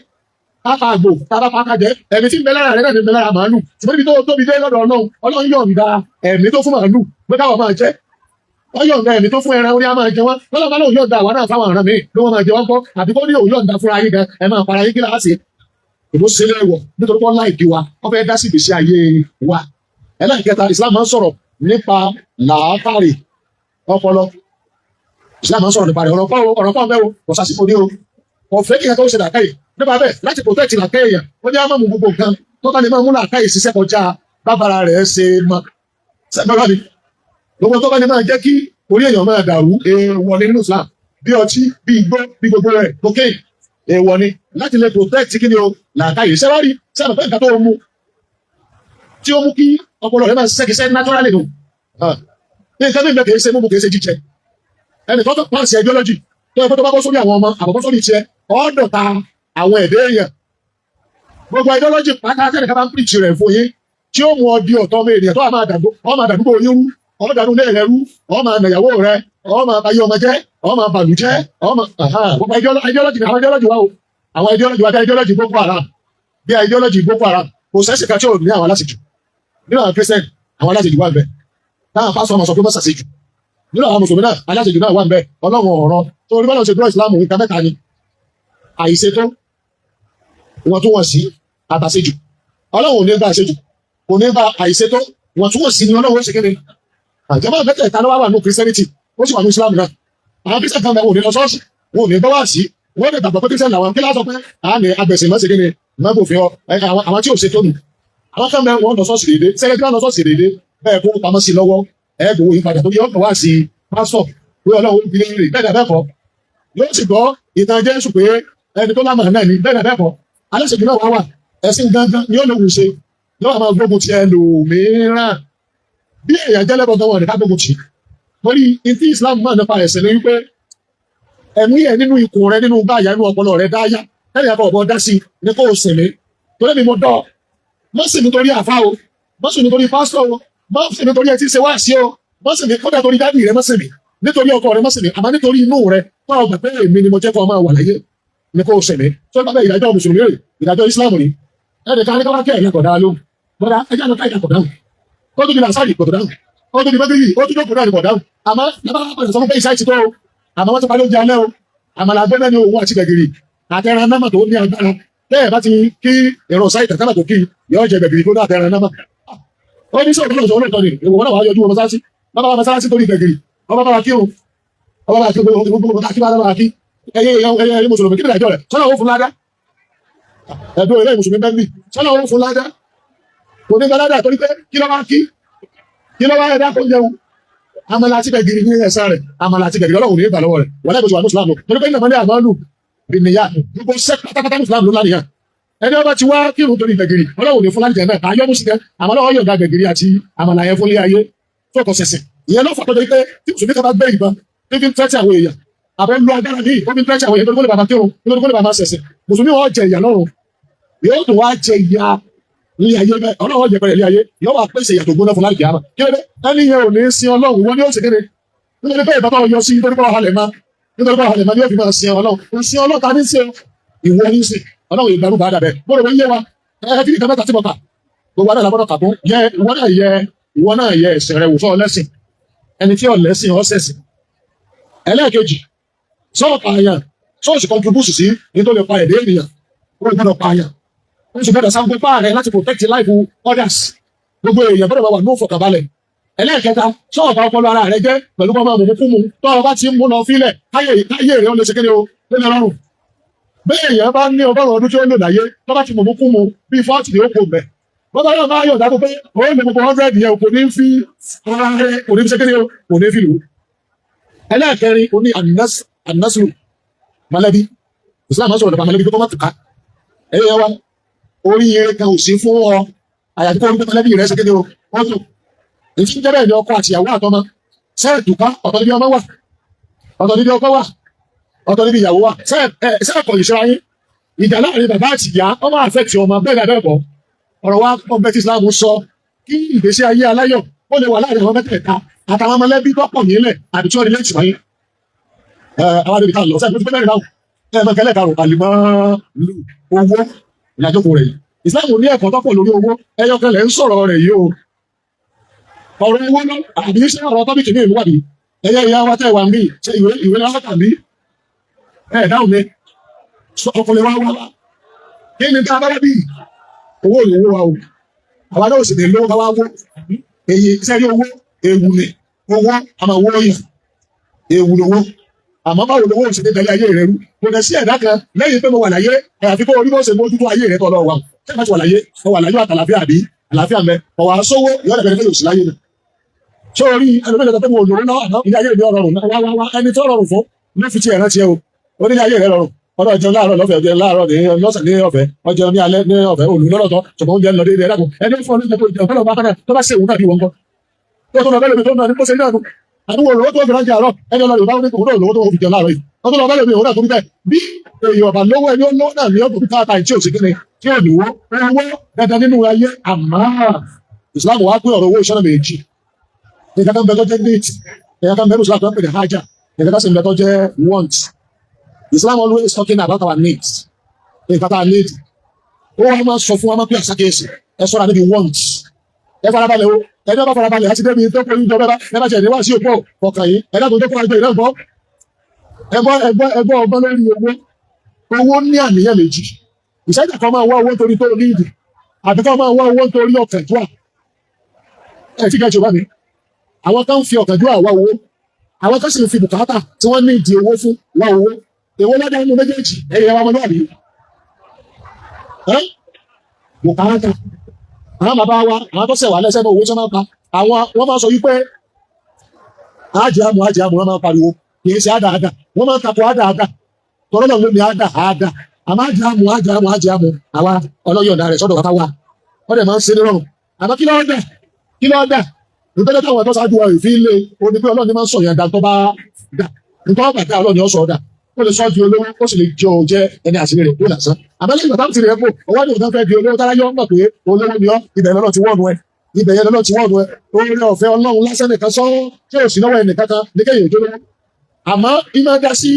kápá àgbò, bàbá pàkà jẹ. Ẹ̀mí tí ń bẹ lára rẹ náà ní ń bẹ lára màálù, ṣùgbọ́n níbi tó tóbi dé lọ́dọ̀ Ọlọ́run, Ọlọ́run yọ̀ǹda ẹ̀mí tó fún màálù pé káwọn máa jẹ. Wọ́n yọ̀ǹda ẹ̀mí tó fún ẹran, ó ní a máa jẹ wọ́n. Lọ́lọ́ bá lóun yọ̀ǹda àwa náà fáwọn ọ̀ràn mi ló wọ́n máa jẹ wọ́n kọ́, àbí kó ní òun yọ̀ǹda fúnra yín gan, ẹ máa para yín kíláàsì. Ìbò ṣe lẹ́wọ̀ nítorí pé wọ́n láìkí wa, wọ́n fẹ́ dá sí ìgbésí ayé wa. Ẹlẹ́ẹ̀kẹta, Islam máa ń sọ̀rọ̀ nípa làákàrè, ọpọlọ. Islam máa ń sọ̀rọ̀ nípa rẹ̀. Ọ̀rọ̀ pọ̀, ọ̀rọ̀ pọ̀ mẹ́wọ̀, kò sásìkò ní o. Ọ̀fẹ́ kí ẹ̀ka ó ṣe làákàyè. Nípa bẹ́ẹ̀, láti protect làákàyè yẹn, ó ní á máa mú gbogbo nǹkan tó bá lè máa mú làákàyè ṣiṣẹ́ kọjá bábára rẹ̀ ṣe mọ́. Sẹ́gbẹ́rẹ́ mi, gbogbo tó bá lè máa jẹ́ kí orí èèyàn máa dàrú, èèwọ̀ ni nínú Islam. Bí ọtí, bí igbó, bí gbogbo rẹ̀, cocaine, èèwọ̀ ni, láti lè protect kí ni o, làákàyè. Sẹ́wárí sẹ́wọ̀n pé nǹkan tó mú tí ó mú kí ọpọlọ rẹ̀ máa ṣiṣẹ́ kìí ṣe naturally nù. Nǹkan mímu kìí ṣe mímu, kìí ṣe jíjẹ. Ẹnì kan tó pàṣẹ ideology tó yẹ kó tó bá bọ́ sórí àwọn ọmọ àbọ̀bọ́ sórí tiẹ̀, ọ̀ọ́dọ̀ta àwọn ẹ̀dẹ́ èèyàn. Gbogbo ideology pátá tẹ́nìkan bá ń preach rẹ̀ fún yín tí ó mú ọ di ọ̀tọ̀ ọmọ ènìyàn tó wà máa dàgbò, ọ máa dàdúgbò yín rú, ọ dànù ilé rẹ rú, ọ máa nàyàwó rẹ, ọ máa bayé ọmọ jẹ́, ọ máa bàlù jẹ́, ọ máa gbogbo ideology ni. Àwọn ideology wa o, àwọn ideology wa, bí ideology Boko Haram, bí ideology Boko Haram, kò sẹ́sì kan tí ò ní àwọn aláṣejù. Nínú àwọn Christian, àwọn aláṣejù wà ń bẹ, táwọn pásítọ̀ ọmọ sọ pé mọ́sàṣejù. Nínú àwọn mùsùlùmí náà, aláṣejù náà wà ń bẹ. Ọlọ́run ọ̀rọ̀ tó orí bọ́lá ṣe dúró ìsìlámù, nǹkan mẹ́ta ni: àìṣètò, ìwọ̀ntúnwọ̀nsí, àtàṣejù. Ọlọ́run ò ní gba àṣejù, kò ní gba àìṣètò, ìwọ̀ntúnwọ̀nsí ni Ọlọ́run ó ṣe kéde. Àjọba mẹ́tẹ̀ẹ̀ta ló wà wà ní Christianity, ó sì wà ní Islam náà. Àwọn Christian kan bẹ, wọn ò ní lọ ṣọ́ọ̀ṣì, wọn ò ní gbọ́ wá sí, wọn lè gbàgbọ́ pé Christian làwọn. Kí lásọ pé à ní agbẹ̀sìn mọ́ ṣe kéde mọ́bòfin ọ. Àwọn tí ò ṣe tó nù. Àwọn kan bẹ, wọn lọ ṣọ́ọ̀ṣì déédé sẹ́gẹ́ tí wọ́n lọ ṣọ́ọ̀ṣì déédé bẹ́ẹ̀, kó pamọ́ sí lọ́wọ́, ẹ gbowó yín padà, tó yẹ ọkọ̀ wá sí pásítọ̀ pé Ọlọ́run ó fi lè rè bẹ́ẹ̀ bẹ́ẹ̀ kọ́. Yóò sì gbọ́ ìtàn Jésù pé ẹni tó lámà náà ni. Bẹ́ẹ̀ bẹ́ẹ̀ kọ́. Aláṣejù náà wá wà, ẹ̀sìn gangan ni ó lòun ṣe yóò máa gbógun ti ẹlòmíràn. Bí èèyàn jẹ́lẹ́bọ̀ gan, wọn ní ká gbógun tì. Torí ìtí Islam máa nípa ẹ̀sìn ni wípé ẹ̀mí ẹ̀ nínú ikùn rẹ, nínú báyà, nínú ọpọlọ rẹ dáyà, ẹ̀yà kan ọ̀bọ dá sí ní kó o sìn mí torí mi mo dọ́ mọ́ sì nítorí àfa o, mọ́ sì nítorí pásítọ̀ o, mọ́ sì nítorí ẹ ti ṣe wá sí o, mọ́ sì ní kódà torí daddy rẹ, mọ́ sì mí nítorí ọkọ rẹ, mọ́ sì mí, àmọ́ nítorí inú rẹ tó ọgbà pé èmi ni mo jẹ́ kó o máa wà láyé ní kó o sìn mí. Tó bá bẹ ìdájọ́ mùsùlùmí rè, ìdájọ́ Islam rè. Ẹnì kan ní ká wá kí ẹ̀yà kọ̀dá lóhùn bọ́dá ẹjẹ́ àná káyà kọ̀dáhùn, ó tún di làásàrì kọ̀dáhùn, ó tún di mọ́gírì, ó tún jókòó náà ní kọ̀dáhùn. Àmọ́ lábá padà sọ fún pé ìsáì ti tó o, àmọ́ wọ́n ti parí oúnjẹ alẹ́ o, àmàlà gbẹ́mẹ́ ni òun àti gbẹ̀gìrì àtẹran náà tó ní agbára. Bẹ́ẹ̀ bá ti kí èrò sáì tàkàlà tó kí yóò jẹ gbẹ̀gìrì gbóná àtẹran náà. Ó ní sọ̀rọ̀ lọ́sọ̀ olóòtọ́ ni ìwọ̀n náà wàá yọjú wọn mọ́sálásí, bàbá wa mọ́sálásí torí gbẹ̀gìrì, ọba bá wa kírun, ọba bá wa kí gbogbo kí bá wa kí. Ẹyẹ ẹyẹ ẹyẹ mùsùlùmí, kí ni ìdájọ́ rẹ̀? Sọ́nà ó fún ládá ẹ̀dùn ilé mùsùlùmí bẹ́ẹ̀ bí sọ́nà ó fún ládá, kò ní gbàládà, torí pé kí ló wá kí, kí ló wá ẹ̀dá kó jẹun àmàlà àti gbẹ̀gìrì ní ẹ̀sán rẹ̀, àmàlà àti gbẹ̀gìrì. Ọlọ́run ní ìgbà lọ́wọ́ rẹ̀ wọ́n lẹ́gbẹ̀ẹ́ wà ní Islam, torí pé ìnàmọ́lẹ́ àmọ́lù bìnìyà, gbogbo sẹ́ pátápátá ní Islam ló lánìyàn. Ẹni ọba ti wá kírun torí gbẹ̀gìrì, Ọlọ́run ní fún láti jẹ náà àyọ́mú sí kẹ́, àmọ́ Ọlọ́run yọ̀ǹda gbẹ̀gìrì àti àmàlà yẹn fún ilé ayé tó kọ̀ sẹ̀sẹ̀. Ìyẹn ló fà tó jẹ́ pé tí mùsùlùmí kan bá gbé ìbọn tí fi ń tẹ́tí àwọn èèyàn, àbọ̀ ń lo agbára ní ó fi ń tẹ́tí àwọn èèyàn torí kó lè bàbá kírun, nítorí kó lè bàbá sẹ̀sẹ̀, Mùsùlùmí wọn jẹ ìyà lọ́run, yóò tún wá jẹ ìyà ní ayé bẹ́ẹ̀. Ọlọ́run jẹ pẹ̀lẹ́ ní ayé, yóò wá pèsè ìyà tó gbóná fún láìpẹ́ àmà. Kí ló dé? Ẹni yẹn ò ní sin Ọlọ́run, wọn ni ó sì kéde nítorí pé ìbátan yọ sí, nítorí pé ọ̀hálẹ̀ máa, nítorí pé ọ̀hálẹ̀ máa ni yóò fi máa sin Ọlọ́run. Ń sin Ọlọ́run ta ní sin ìwọ ní sin Ọlọ́run ìgbàlú bá dàbẹ̀. Mo rò wọ́n yé wa. Ẹ kí ni kan mẹ́ta tí mo kà, gbogbo adá làbọ́dọ̀ kà fún yẹ. Ìwọ náà yẹ, ìwọ náà yẹ ẹ̀sìn rẹ wò sọ ọlẹ́sìn. Ẹni tí ọlẹ́sìn ọ̀sẹ̀sìn. Ẹlẹ́ẹ̀kejì, sọ́ọ̀ pààyàn, sọ́ọ̀sì contribute sí ní tó lè pa ẹ̀dẹ́ ènìyàn. Ó gbọ́dọ̀ pààyàn, ó sì gbọ́dọ̀ sáńgbé páàrẹ láti protect life others. Gbogbo èèyàn gbọ́dọ̀ wà ní òfọ̀kànbalẹ̀. Ẹlẹ́ẹ̀kẹta, sọ́ọ̀ bá ọpọlọ ara rẹ jẹ́ pẹ̀lú kọ́ máa mú kú mu. Tọ́ ọ bá ti ń mú lọ fílẹ̀, káyé káyé rẹ ó lè ṣe kéde o lé lọ́rùn. Bẹ́ẹ̀ èèyàn bá ní 100 ọdún tí ó lò láyé, tó bá ti mú kú mu bíi 40 ní ó kò mẹ́. Bọ́bá náà máa yọ̀ dákú pé ó lè gbogbo 100 yẹn, kò ní fi ara rẹ, kò ní fi ṣe kéde o, kò ní fi lò. Ẹlẹ́ẹ̀kẹrin, ó ní anaslu, mọ̀lẹ́bí. Islam máa ń sọ̀rọ̀ nípa mọ̀lẹ́bí tó má tùká. Ẹ̀yẹ wa, oríire kan ò sí fún ọ àyàfi kó orí pé mọ̀lẹ́bí rẹ̀ ṣe kéde o, wọ́n tò. Èyí tí ń jẹ́ bẹ́ẹ̀ ni ọkọ àti ìyàwó àtọmọ sẹ́ẹ̀tùká. Ọ̀tọ̀ níbi ọmọ wà, ọ̀tọ̀ níbi ọkọ wà, ọ̀tọ̀ níbi ìyàwó wà. Sẹ́ẹ̀kọ̀ ìṣẹ́ra yín. Ìjà láàrin bàbá àti ìyá, ọmọ àfẹ́tì ọmọ bẹ́ẹ̀ ni abẹ́ẹ̀kọ́. Ọ̀rọ̀ wa ọbẹ̀ tí Islam sọ kí ìgbésí ayé aláyọ̀ ó lè wà láàrin àwọn mẹ́tẹ̀ẹ̀ta àtàwọn mọ̀lẹ́bí tó pọ̀ nílẹ̀ àbí tí wọ́n ní lẹ́tì wáyé. Àwọn adébí ká lọ sẹ́yìn tó ti pé mẹ́rin báwọn ẹ mọ̀ kẹlẹ́ karùn-ún, àlìmọ́ owó ìyàjókòó rẹ̀ yìí. Islam ní ẹ̀kọ́ tó pọ̀ lórí owó. Ẹyọ kan lẹ̀ ń sọ̀rọ̀ rẹ̀ yìí o. Ọ̀rọ̀ owó lọ àbí iṣẹ́ ọ̀rọ̀ topic ní ìlú wàbí ẹ̀yẹ ìyá wa tẹ́ wà ń bí ṣe ìwé ìwé lọ́wọ́ tàbí ẹ̀ dáhùn mi. Ọkùnrin wa wá wá, kí ni tá a bá wá bí owó ìwó wa o? Àwa náà sì ní lówó ká wá wó èyí sẹ́rí. Owó ewu ni owó, a máa wó yàn, ewu lówó. Àmọ́ báwo lówó ṣe ní dalẹ̀ ayé rẹ rú? Kò dẹ̀ sí ẹ̀dá kan lẹ́yìn pé mo wà láyé, àyàfi kó orí bó ṣe mójútó ayé rẹ tó lọ wà. Ṣé bá ti wà láyé, ọ wà láyé àtàlàfíà àbí àlàáfíà mẹ ọwà sówó ìyọ́dẹ̀ bẹ̀rẹ̀ pé yóò sí láyé ni. Ṣé orí ẹlòmíràn tó pé mo lòó náà àná ilé ayé mi ọrọrùn wá wá wá? Ẹni tó rọrùn fún ló fi ti ẹ̀rán tiẹ̀ o. Ó ní ayé rẹ rọrùn, ọdọ jẹun láàárọ̀ lọ́fẹ̀ẹ́, ọjẹun láàárọ̀ ní lọ́sàn ní ọ̀fẹ́, ọjẹun ní alẹ́ ní ọ̀fẹ́, olù lọ́rọ̀ tán, ṣùgbọ́n oúnjẹ ń lọ déédéé. Ẹ̀dàkùn, ẹni fún ọdún tó jẹun fọlọ́ bá kánà tó bá ṣe òun náà bí wọn kọ́ tó tó lọ bẹ́ẹ̀ lómi tó ń lọ ní kó ṣe náà nù àdúgbò olówó tó fi ránṣẹ́ àárọ̀. Ẹni ọlọ́run bá ní òun náà lówó tó fi jẹun láàárọ̀ yìí, wọ́n tó lọ bẹ́ẹ̀ lómi òun náà tó rí bẹ́ẹ̀. Bí èèyàn ọ̀bà lówó, ẹni ó lówó náà ní ọ̀gbọ̀n káàtà tí ò sí kíni tí ò lówó. Owó dandan nínú ayé, àmọ́ Ìsìlámù wá pé ọ̀rọ̀ owó ìṣọ́nà méjì. Nǹkan kan bẹ tó jẹ́ need, nǹkan kan bẹ ní Islam tó ń pè ní haja, nǹkan kan sì ń bẹ tó jẹ́ want. Islam always talking about our needs, nǹkan tá a need. Ó wá máa sọ fún wa, máa pè àsákèésì, ẹ sọ́ra níbi want. Ẹ farabalẹ̀ o. Ẹni ọba farabalẹ̀ àti débi tó kọ́ ìjọba ẹ bá tiẹ̀ ní wá sí òpó ọkàn yìí. Ẹ dákun, tó kọ́ àjọ ìrẹ́gbọ́ ẹgbọ́ ẹgbọ́ ẹgbọ́ ọgbọ́n lórí owó. Owó ní àníyàn méjì. Ìṣẹ́jà kan máa wá owó nítorí tó ní ìdí, àbí kan máa wá owó nítorí ọ̀kánjúà. Ẹ tí kẹ́ẹ̀tì bá mi, àwọn kan ń fi ọ̀kánjúà wá owó, àwọn kan sì ń fi bùkátà tí wọ́n ní ìdí owó fún wá owó. Èwo lọ́dọ̀ nínú méjèèjì? Ẹ̀yẹ wa ọmọlúwàbí ẹ́ bùkátà. Àwọn bàbá wa, àwọn tó ṣẹ̀wà lẹ́sẹ̀ náà, owó tí wọ́n máa ń pa àwọn, wọ́n máa ń sọ wípé ájẹ́ àmú, ájẹ́ àmú. Wọ́n máa ń pariwo, kì í ṣe àdáadá. Wọ́n máa ń takò àdáadá tọ́lọ́ náà ló ní àdá àdá. Àmọ́ ájẹ́ àmú, ájẹ́ àmú, ájẹ́ àmú, àwa ọlọ́yọ̀ǹda rẹ̀ sọ́dọ̀ bàbá wa, wọ́n dẹ̀ máa ń ṣe ní rọrùn. Àmọ́ kí ló dà? Kí ló dà? Nítorí táwọn tó ṣáájú wa ìfi lé o ní pé Ọlọ́run ní máa ń sọ yẹn dà. Tó bá dà nítorí ọgbà dá, Ọlọ́run ni ó sọ ọ́ dà. Ó lè sọ di olówó, ó sì lè jẹ ọ jẹ ẹni àṣírí rẹ̀ kó lásán. Àmọ́ lẹ́yìn ìgbà táwọn ti rẹ̀ kó ọwọ́ ní òun fẹ́ di olówó, tára yọ ń mọ̀ pé olówó ni ọ́, ibẹ̀ lọ́nà ti wọ́ọ̀nù ẹ, ibẹ̀ yẹn lọ́nà ti wọ́ọ̀nù ẹ. Oore ọ̀fẹ́ Ọlọ́run lásán nìkan sọ tí ò sí lọ́wọ́ ẹnìkan kan ní kéèyàn tó lówó. Àmọ́ ìmọ̀ dá sí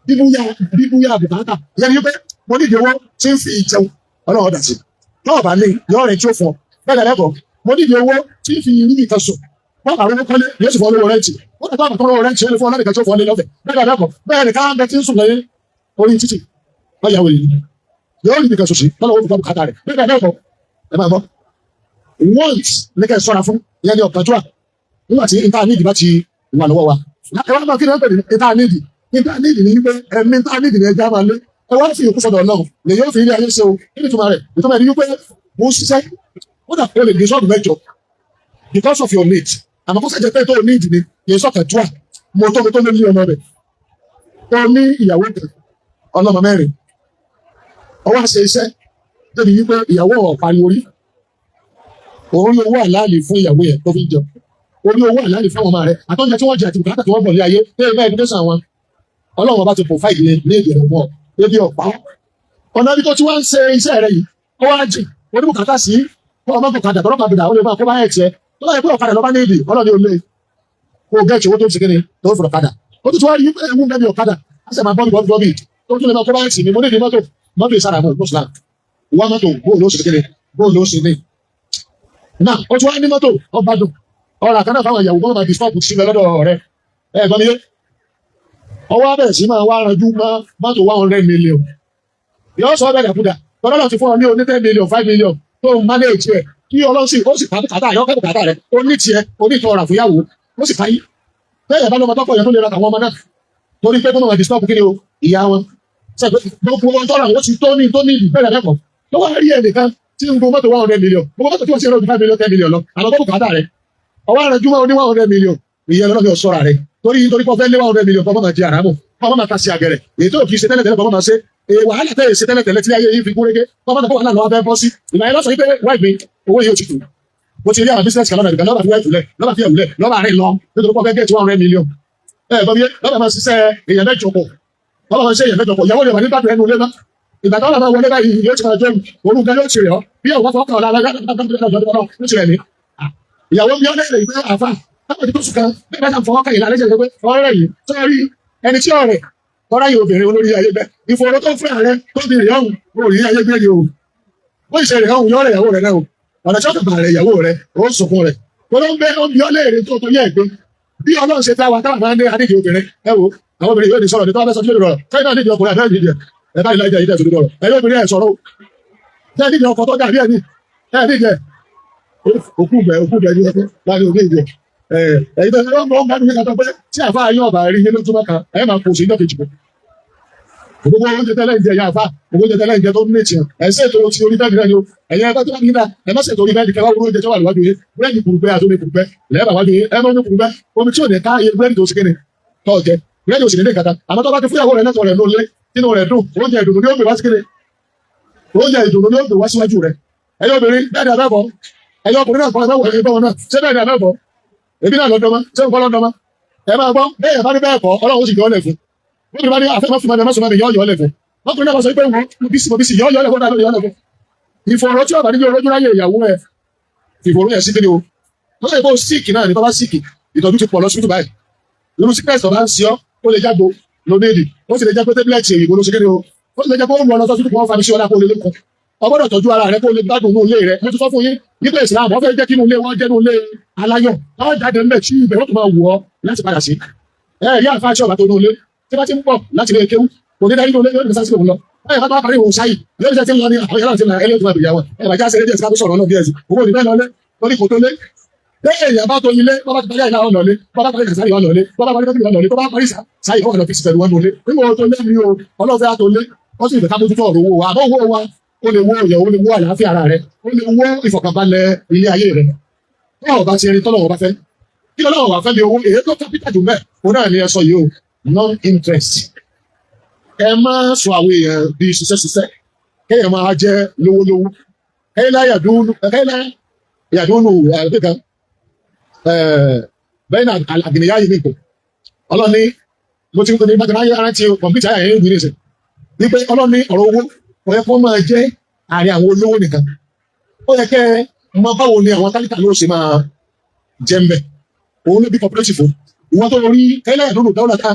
bíbúyà, bíbúyà bùkátà. Ìyẹn ni wípé mo nídìí owó tí ń fi jẹun, Ọlọ́run ọ̀dà sí tọ́ọ̀ bá ní yọ rẹ̀ tí ó fún ọ bẹ́ẹ̀ lẹ́kọ̀ọ́. Mo nídìí owó tí ń fi rí nìkan sùn, wọ́n bá rówó kọ́lé, yóò sì fọ́ lówó rent. Wọ́n tàbí àwọn tó rent, ó lè fún ọ lẹ́nìkan tí ó fọ́ lé lọ́fẹ̀ẹ́. Bẹ́ẹ̀ lẹ́kọ̀ọ́. Bẹ́ẹ̀ ni káńbẹ́ tí ń sùn lẹ́yìn orí títì, wọ́n yà wòye yóò rí nìkan sùn sí lọ́nà owó fi kọ́ bùkátà rẹ̀. Bẹ́ẹ̀ lẹ́kọ̀ọ́. Ẹ máa gbọ́, want ní kẹ́ ẹ sọ́ra fún. Ìyẹn ní ọ̀kánjúà. Nígbà tí nta nídìí bá ti wà lọ́wọ́ wa, ẹ wá máa kí ni wọ́n pè ní nta nídìí. Nta nídìí ni wípé ẹ̀mí nta nídìí ni ẹja máa lé. Ẹ wá fi òkú sọ́dọ̀ Ọlọ́run lè yóò fi ilé ayé ṣe o. Kí ni ìtumọ̀ rẹ̀? Ìtumọ̀ rẹ̀ ni wípé mo ń ṣiṣẹ́, ó dà pé o lè gbé sọ́ọ̀bù mẹ́jọ because of your need. Àmọ́ kó sẹ́jẹ̀ pé tó o need ni, kì í sọ̀kànjúà. Mo tó tó lé ní ọmọ rẹ̀, ó ní ìyàwó kan, ọlọ́mọ mẹ́rin, ó wá ṣe iṣẹ́ débi wípé ìyàwó ọ̀ pariwo rí. Òun rí owó àlàálì fún ìyàwó yẹn tó fi ń jẹun, orí owó àlàálì fún àwọn ọmọ rẹ̀, àtọ́jà tí wọ́n jẹ àti bùkátà tí wọ́n bọ̀ ní ayé ní ẹgbẹ́ education wọn. Ọlọ́run ọba ti provide ní èdè rẹ̀ fún ọ, ebi ọ̀pá. Ọ̀nà ibi tó ti wá ń ṣe iṣẹ́ rẹ yìí, ó wá jìn, oníbùkátà sí kó ọmọ bùkátà tọ́lọ́ kàbìdà, ó lè máa kó bá ẹ̀ tiẹ̀. Tó bá yẹ pé ọ̀kadà lọ́ba ní ìdì, ọlọ́ni ò lè kó o gẹ̀ẹ́tì owó tó ń ṣe kíni tó ń fọ̀rọ̀ kadà. Ó tún ti wá rí ewu bẹ́ẹ̀ bí ọ̀kadà á sì máa bọ́ọ̀bì bọ́ọ̀bì bọ́ọ̀bì tó tún lè máa kó bá ẹ̀ tì mí. Mo ní ìdí mọ́tò, mọ́tò ìsára mọ́ Islam wá mọ́tò, bóòlù ó ṣe kíni, bóòlù ó ṣe ní. Náà ó tún wá ní mọ́tò ọba dùn ọ̀rọ̀ àkànnà fáwọn ìyàwó kọ́ máa disturb sí mi lọ́dọ̀ rẹ̀. Ẹ gbọ́n mi yé? Ọwọ́ abẹ́rẹ́ sí máa wá ranjú mọ́ mọ́tò 100 million, yóò sọ ọ́ bẹ̀rẹ̀ kúdà tọ́lọ́lọ́ ti fún ọ ní oní 10 million, 5 million tó ń manage ẹ̀, kí Ọlọ́run sì ó sì pa bùkátà yọ kẹ́ bùkátà rẹ̀. Ó ní tiẹ̀ onítọ̀ ọ̀rà fúyàwó, ó sì fáyé bẹ́ẹ̀ bá lọ́mọ tọ́pọ̀ yẹn tó lè ra àwọn ọmọ náà, torí pé kó máa disturb kí ni o ìyá wọn sẹ́gbẹ́ gbogbo wọn tọ́ra wọn ti tó ní tó ní ìlú bẹ́ẹ̀ lẹ́kọ̀ọ́ tó wá rí ẹnìkan tí ń gun mọ́tò 100 million. Gbogbo mọ́tò tí wọ́n ti rẹ̀ 5 million, 10 million lọ, àwọn tó bùkátà rẹ̀ ọwọ́ àrẹ júmọ́ ní 100 million. Ìyẹn lọ́nà fi ọ̀ṣọ́ra rẹ̀, torí pé ọ̀fẹ́ lé 100 million, kọ́ máa jẹ àràmù, kọ́ máa ta sí àgẹ̀rẹ̀ èyí tó kì í ṣe tẹ́lẹ̀tẹ́lẹ̀, kọ́ máa ṣe wàhálà tẹ́lẹ̀ ṣe tẹ́lẹ̀tẹ́lẹ̀ tí ayé yìí fi gúnrégé, kọ́ máa wàhálà lọ́wọ́ fẹ́ bọ́ sí. Ìgbà yẹn lọ́sọ̀ yìí pé wáì mi owó yìí ò ti tù. Mo ti rí àwọn business kan lọ́nà ìgbà lọ́ba fi wáìfù lẹ̀, lọ́ba fi ẹ̀wù lẹ̀, lọ́ba rìn lọ nítorí pé ọ̀fẹ́ get 100 million. Ẹ gbọ́ mi yé? Lọ́ba máa ṣiṣẹ́ èèyàn mẹ́jọ pọ̀, lọ́ba máa ṣiṣẹ́ èèyàn mẹ́jọ pọ̀. Ìyàwó rẹ̀ wà nígbà tó ẹnu ilé náà. Ìgbà tó máa wọlé báyìí, yóò ti máa jẹun orúkọ, yóò ti rẹ̀ ọ́ bí àwọn fọkàn ọ̀la yóò ti rẹ̀ mí. Ìyàwó mi ọ̀lẹ́ ìgbé àfa láwọn ti tó sùn kan bí bá fọwọ́ kàn yìí lálẹ́ jẹ́ pé ọ̀rẹ́ yìí tó rí ẹni tí ọ̀rẹ́ tọ́lá yìí, obìnrin olórí ayé bẹ́ ìfòòró tó fún ààrẹ tó di rẹ̀ ọ̀hún orí ayé gbé ni o. Ó ìṣe rẹ̀ ọ̀hún yọ̀ọ̀rẹ̀ ìyàwó rẹ̀ náà o. Ọ̀nà tí ó kàn rẹ̀ ìyàwó rẹ̀ ó sunkún rẹ̀ tó ló ń bẹ́ ó ń bí ọ́ léèrè tó torí ẹ̀ gbé. Bí Ọlọ́run ṣe táwa táwa máa ń dé adídì obìnrin, ẹ wo àwọn obìnrin yóò ní sọ̀rọ̀ ní tó bá fẹ́ sọ tí yóò rọrọ̀ sẹ́yìn náà nídìí ọkùnrin àbẹ́ nídìí ẹ̀ bá ilé ìjẹ́ ìdẹ́ ìdòdò rọ̀. Ẹ̀yọ́ obìnrin ẹ̀ sọ̀rọ̀ o, sẹ́yìn nídìí ọkọ̀ tó dàbí ẹ̀ ní ẹ̀ nídìí ẹ̀ òkú bẹ̀ òkú bẹ̀ ní ẹgbẹ́ láti òkú ìjẹ ẹ̀yìn tó ń bọ̀ ń gbádùn nígbà tó pé tí àfa yín ọ̀bà rí yín lójúmọ́ kan, ẹ̀ máa kó sí ìjọ kejì. Gbogbo oúnjẹ tẹ́lẹ̀ ń jẹ ìyá àfa, gbogbo oúnjẹ tẹ́lẹ̀ ń jẹ tó ní ìtìyàn, ẹ̀ ṣètò ti orí bẹ́ẹ̀dì náà ni o. Ẹ̀yin ẹgbẹ́ tó bá nígbà ẹ má ṣètò orí bẹ́ẹ̀dì kẹwàá. Oúnjẹ tó wà níwájú yín, búrẹ́dì kùrùgbẹ́ àti omi kùrùgbẹ́ lẹ́ẹ̀bà wájú yín. Ẹ má omi kùrùgbẹ́, omi tí ò ní ká iye búrẹ́dì tó ṣe kéde tó jẹ búrẹ́dì ò sì ní ní kàtà. Àmọ́ tó bá ti fúyàwó rẹ̀ lẹ́tọ̀ọ́ rẹ̀ ló lé tínú rẹ̀ dùn, oúnjẹ ìdùnnú ni ó gbé wá sí kéde, oúnjẹ ìdùnnú ni ó gbé wá síwájú rẹ̀. Ẹ̀yin obìnrin, bẹ́ẹ̀ ni abẹ́bọ̀? Ẹ̀yin ọkùnrin náà kọ́ ẹ bá wọ̀ náà, ṣé bẹ́ẹ̀ ni abẹ́bọ̀? Èmi náà lọ́dọ́mọ́, ṣé nǹkan lọ́dọ́mọ́? Ẹ máa gbọ́ bẹ́ẹ̀ bá ní bẹ́ẹ̀ kọ́, Ọlọ́run ó sì yọ ọ́ lẹ̀ fún. Wọ́n bá ní àfẹ́ fún mi, má sọ mi, yọ ọ́ lẹ̀ fún. Ọkùnrin náà bá sọ pé wọ́n mo bí sí, mo bí sí, yọ ọ́ lẹ̀ fún, náà yọ ọ́ lẹ̀ fún. Ìfọ̀rọ̀ tí ọ̀bà níbi olójú ráyè ìyàwó ẹ̀, ìfọ̀rọ̀ yẹn sí kí ni o. Tó lè kó sick náà ní, tó bá sick, ìtọ́jú ti pọ̀ lọ síbítù báyìí. Irú sickness tó bá ń ṣe ọ́, ó lè jágbo ló ní èdè, ó sì lè jẹ́ pé tablet òyìnbó ló ṣe kí ni o. Ó sì lè jẹ́ pé ó ń lọ sọ́sítù kí wọ́n fa mi sí ọlá kó lè lékun. Ọ gbọ́dọ̀ tọ́jú ara rẹ kó lè gbádùn inú ilé rẹ. Mo ti sọ fún yín nípa Ìsìlámù, wọ́n fẹ́ jẹ́ kí inú ilé wọn jẹ́ inú ilé aláyọ̀ wọ́n jáde ńbẹ̀ tí ibẹ̀ wọ́n tún máa wù ọ́ láti padà sí. Ẹ rí àǹfààní tí ọba tó inú ilé tí bá ti ń bọ̀ láti ilé kéwú, kò ní dárí inú ilé, yóò ní sásìkò òun lọ báyìí. Bá tó wá parí òun sáyì yóò ní sẹ́ ti ń lọ ní àwọn yàrá ti ń lọ ẹlẹ́yìn tó máa bèèrè àwọn ẹ̀ bàjá ṣeré díẹ̀ sí ká tó sọ̀rọ̀ náà díẹ̀ sí owó ní bẹ́ẹ̀ lọlé torí kò tó lé. Bẹ́ẹ̀ èèyàn bá tó ilé, bá bá ti parí àìlá ọ̀nà lé, bá bá parí kàsárì ọ̀nà lé, bá bá parí kọ́kiri ọ̀nà lé, tó bá parí sáyì ọ̀nà fi pẹ̀lú wọn lé. Nígbà tó lé ní o, ọlọ́fẹ́ á tó lé, wọ́n sì fẹ́ ká mójútó ọ̀rọ̀ owó wa. Àmọ́ owó wa, ó lè wó ìyàwó, ó lè wó àlàáfíà ara rẹ, ó lè wó ìfọ̀kànbalẹ̀ ilé ayé rẹ. Tọ́wọ́ bá ti rin tọ́lọ́wọ́ bá fẹ́ kí lọ́wọ́ wà fẹ́ mi owó èyí tó capital jù mẹ́ òun náà ni ẹ sọ yìí o, non interest. Ẹ má sọ àwọn èèyàn di ṣiṣẹ́ ṣiṣẹ́ kéèyàn máa jẹ́ lówólówó. Kẹ́lá yàdúnú, kẹ́lá yàdúnú ẹ̀ẹ́dẹ́gbẹ̀kan bẹ́ẹ̀ náà àgbìnìyá yìí nìkò. Ọlọ́ni mo ti ń ní bàtà náà ara ti kọ̀mpútà ayé ìwé nìsín wípé Ọlọ́ni ọ̀rọ̀ owó kò yẹ kó máa jẹ́ àárín àwọn olówó nìkan. Ó yẹ kẹ́ ẹ mọ báwo ni àwọn tálíkà ló ṣe máa jẹ́ ń bẹ̀. Òun ló bí cooperative o. Ìwọ́n tó rí kẹ́lá yàdúnú dáwọ́lá tá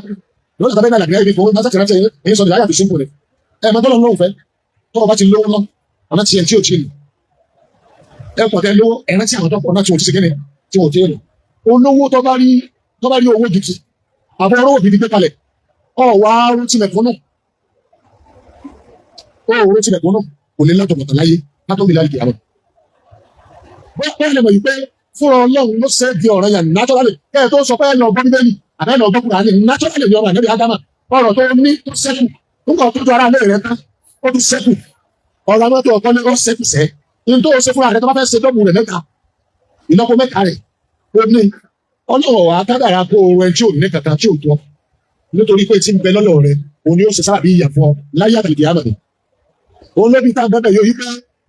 lọ́dọ̀ tàbí náà làgbìnìyá yìí nìkò bá sàtìrántì ẹ̀yìn sọ ní láyà tó simple ni. Ẹ̀ máa tọ́lọ́ lóhùn fẹ́ tó o bá ti lówó lọ ọ̀nà tiẹ̀ tí ò tí ì lò ẹ pọ̀ tẹ lówó, ẹ̀rán tí àwọn tó pọ̀ náà tí wọ́n ti ṣe kíni tí wọ́n ti lò. Olówó tó bá rí owó gidi, àbọ̀ owó gidi gbé kalẹ̀, ọ̀ wá rántí mẹ̀kúnnù, ó rántí mẹ̀kúnnù, kò lè lọ́jọ́ bọ̀tà láyé látó mi láyé kìí. Bẹ́ẹ̀ lè mọ̀ yìí pé fúnra Ọlọ́run ló ṣe di ọ̀rọ̀ yẹn naturally. Kẹ́ ẹ̀ tó sọ pé ẹ̀ lọ gbọ́ Bíbélì àbẹ́ ẹ̀ lọ gbọ́ Kùránì, naturally ni ọmọ ànábì Ádámà ọ̀rọ̀ tó ní tó ṣẹ́kù nígbà tó ju ara ilé rẹ̀ tán, ó tún ṣẹ́kù. Ọ̀rọ̀ amọ́tò ọ̀kọ́ ní ó ṣẹ́kù sẹ́ ní tó ṣe fúnra rẹ̀ tó bá fẹ́ ṣe dọ́bù rẹ̀ mẹ́ta, ìlọ́po mẹ́ta rẹ̀ ó ní. Ọlọ́run wà á kádàrá kó o rẹ tí ò ní kankan tí ò tọ́, nítorí pé tí ń bẹ lọ́dọ̀ rẹ̀ òun ni ó ṣe sábàbí ìyà fún ọ láyé àtàlìkì àmọ̀ ni. Òun ló bí tá a gbọ́dọ̀ yóò yí pé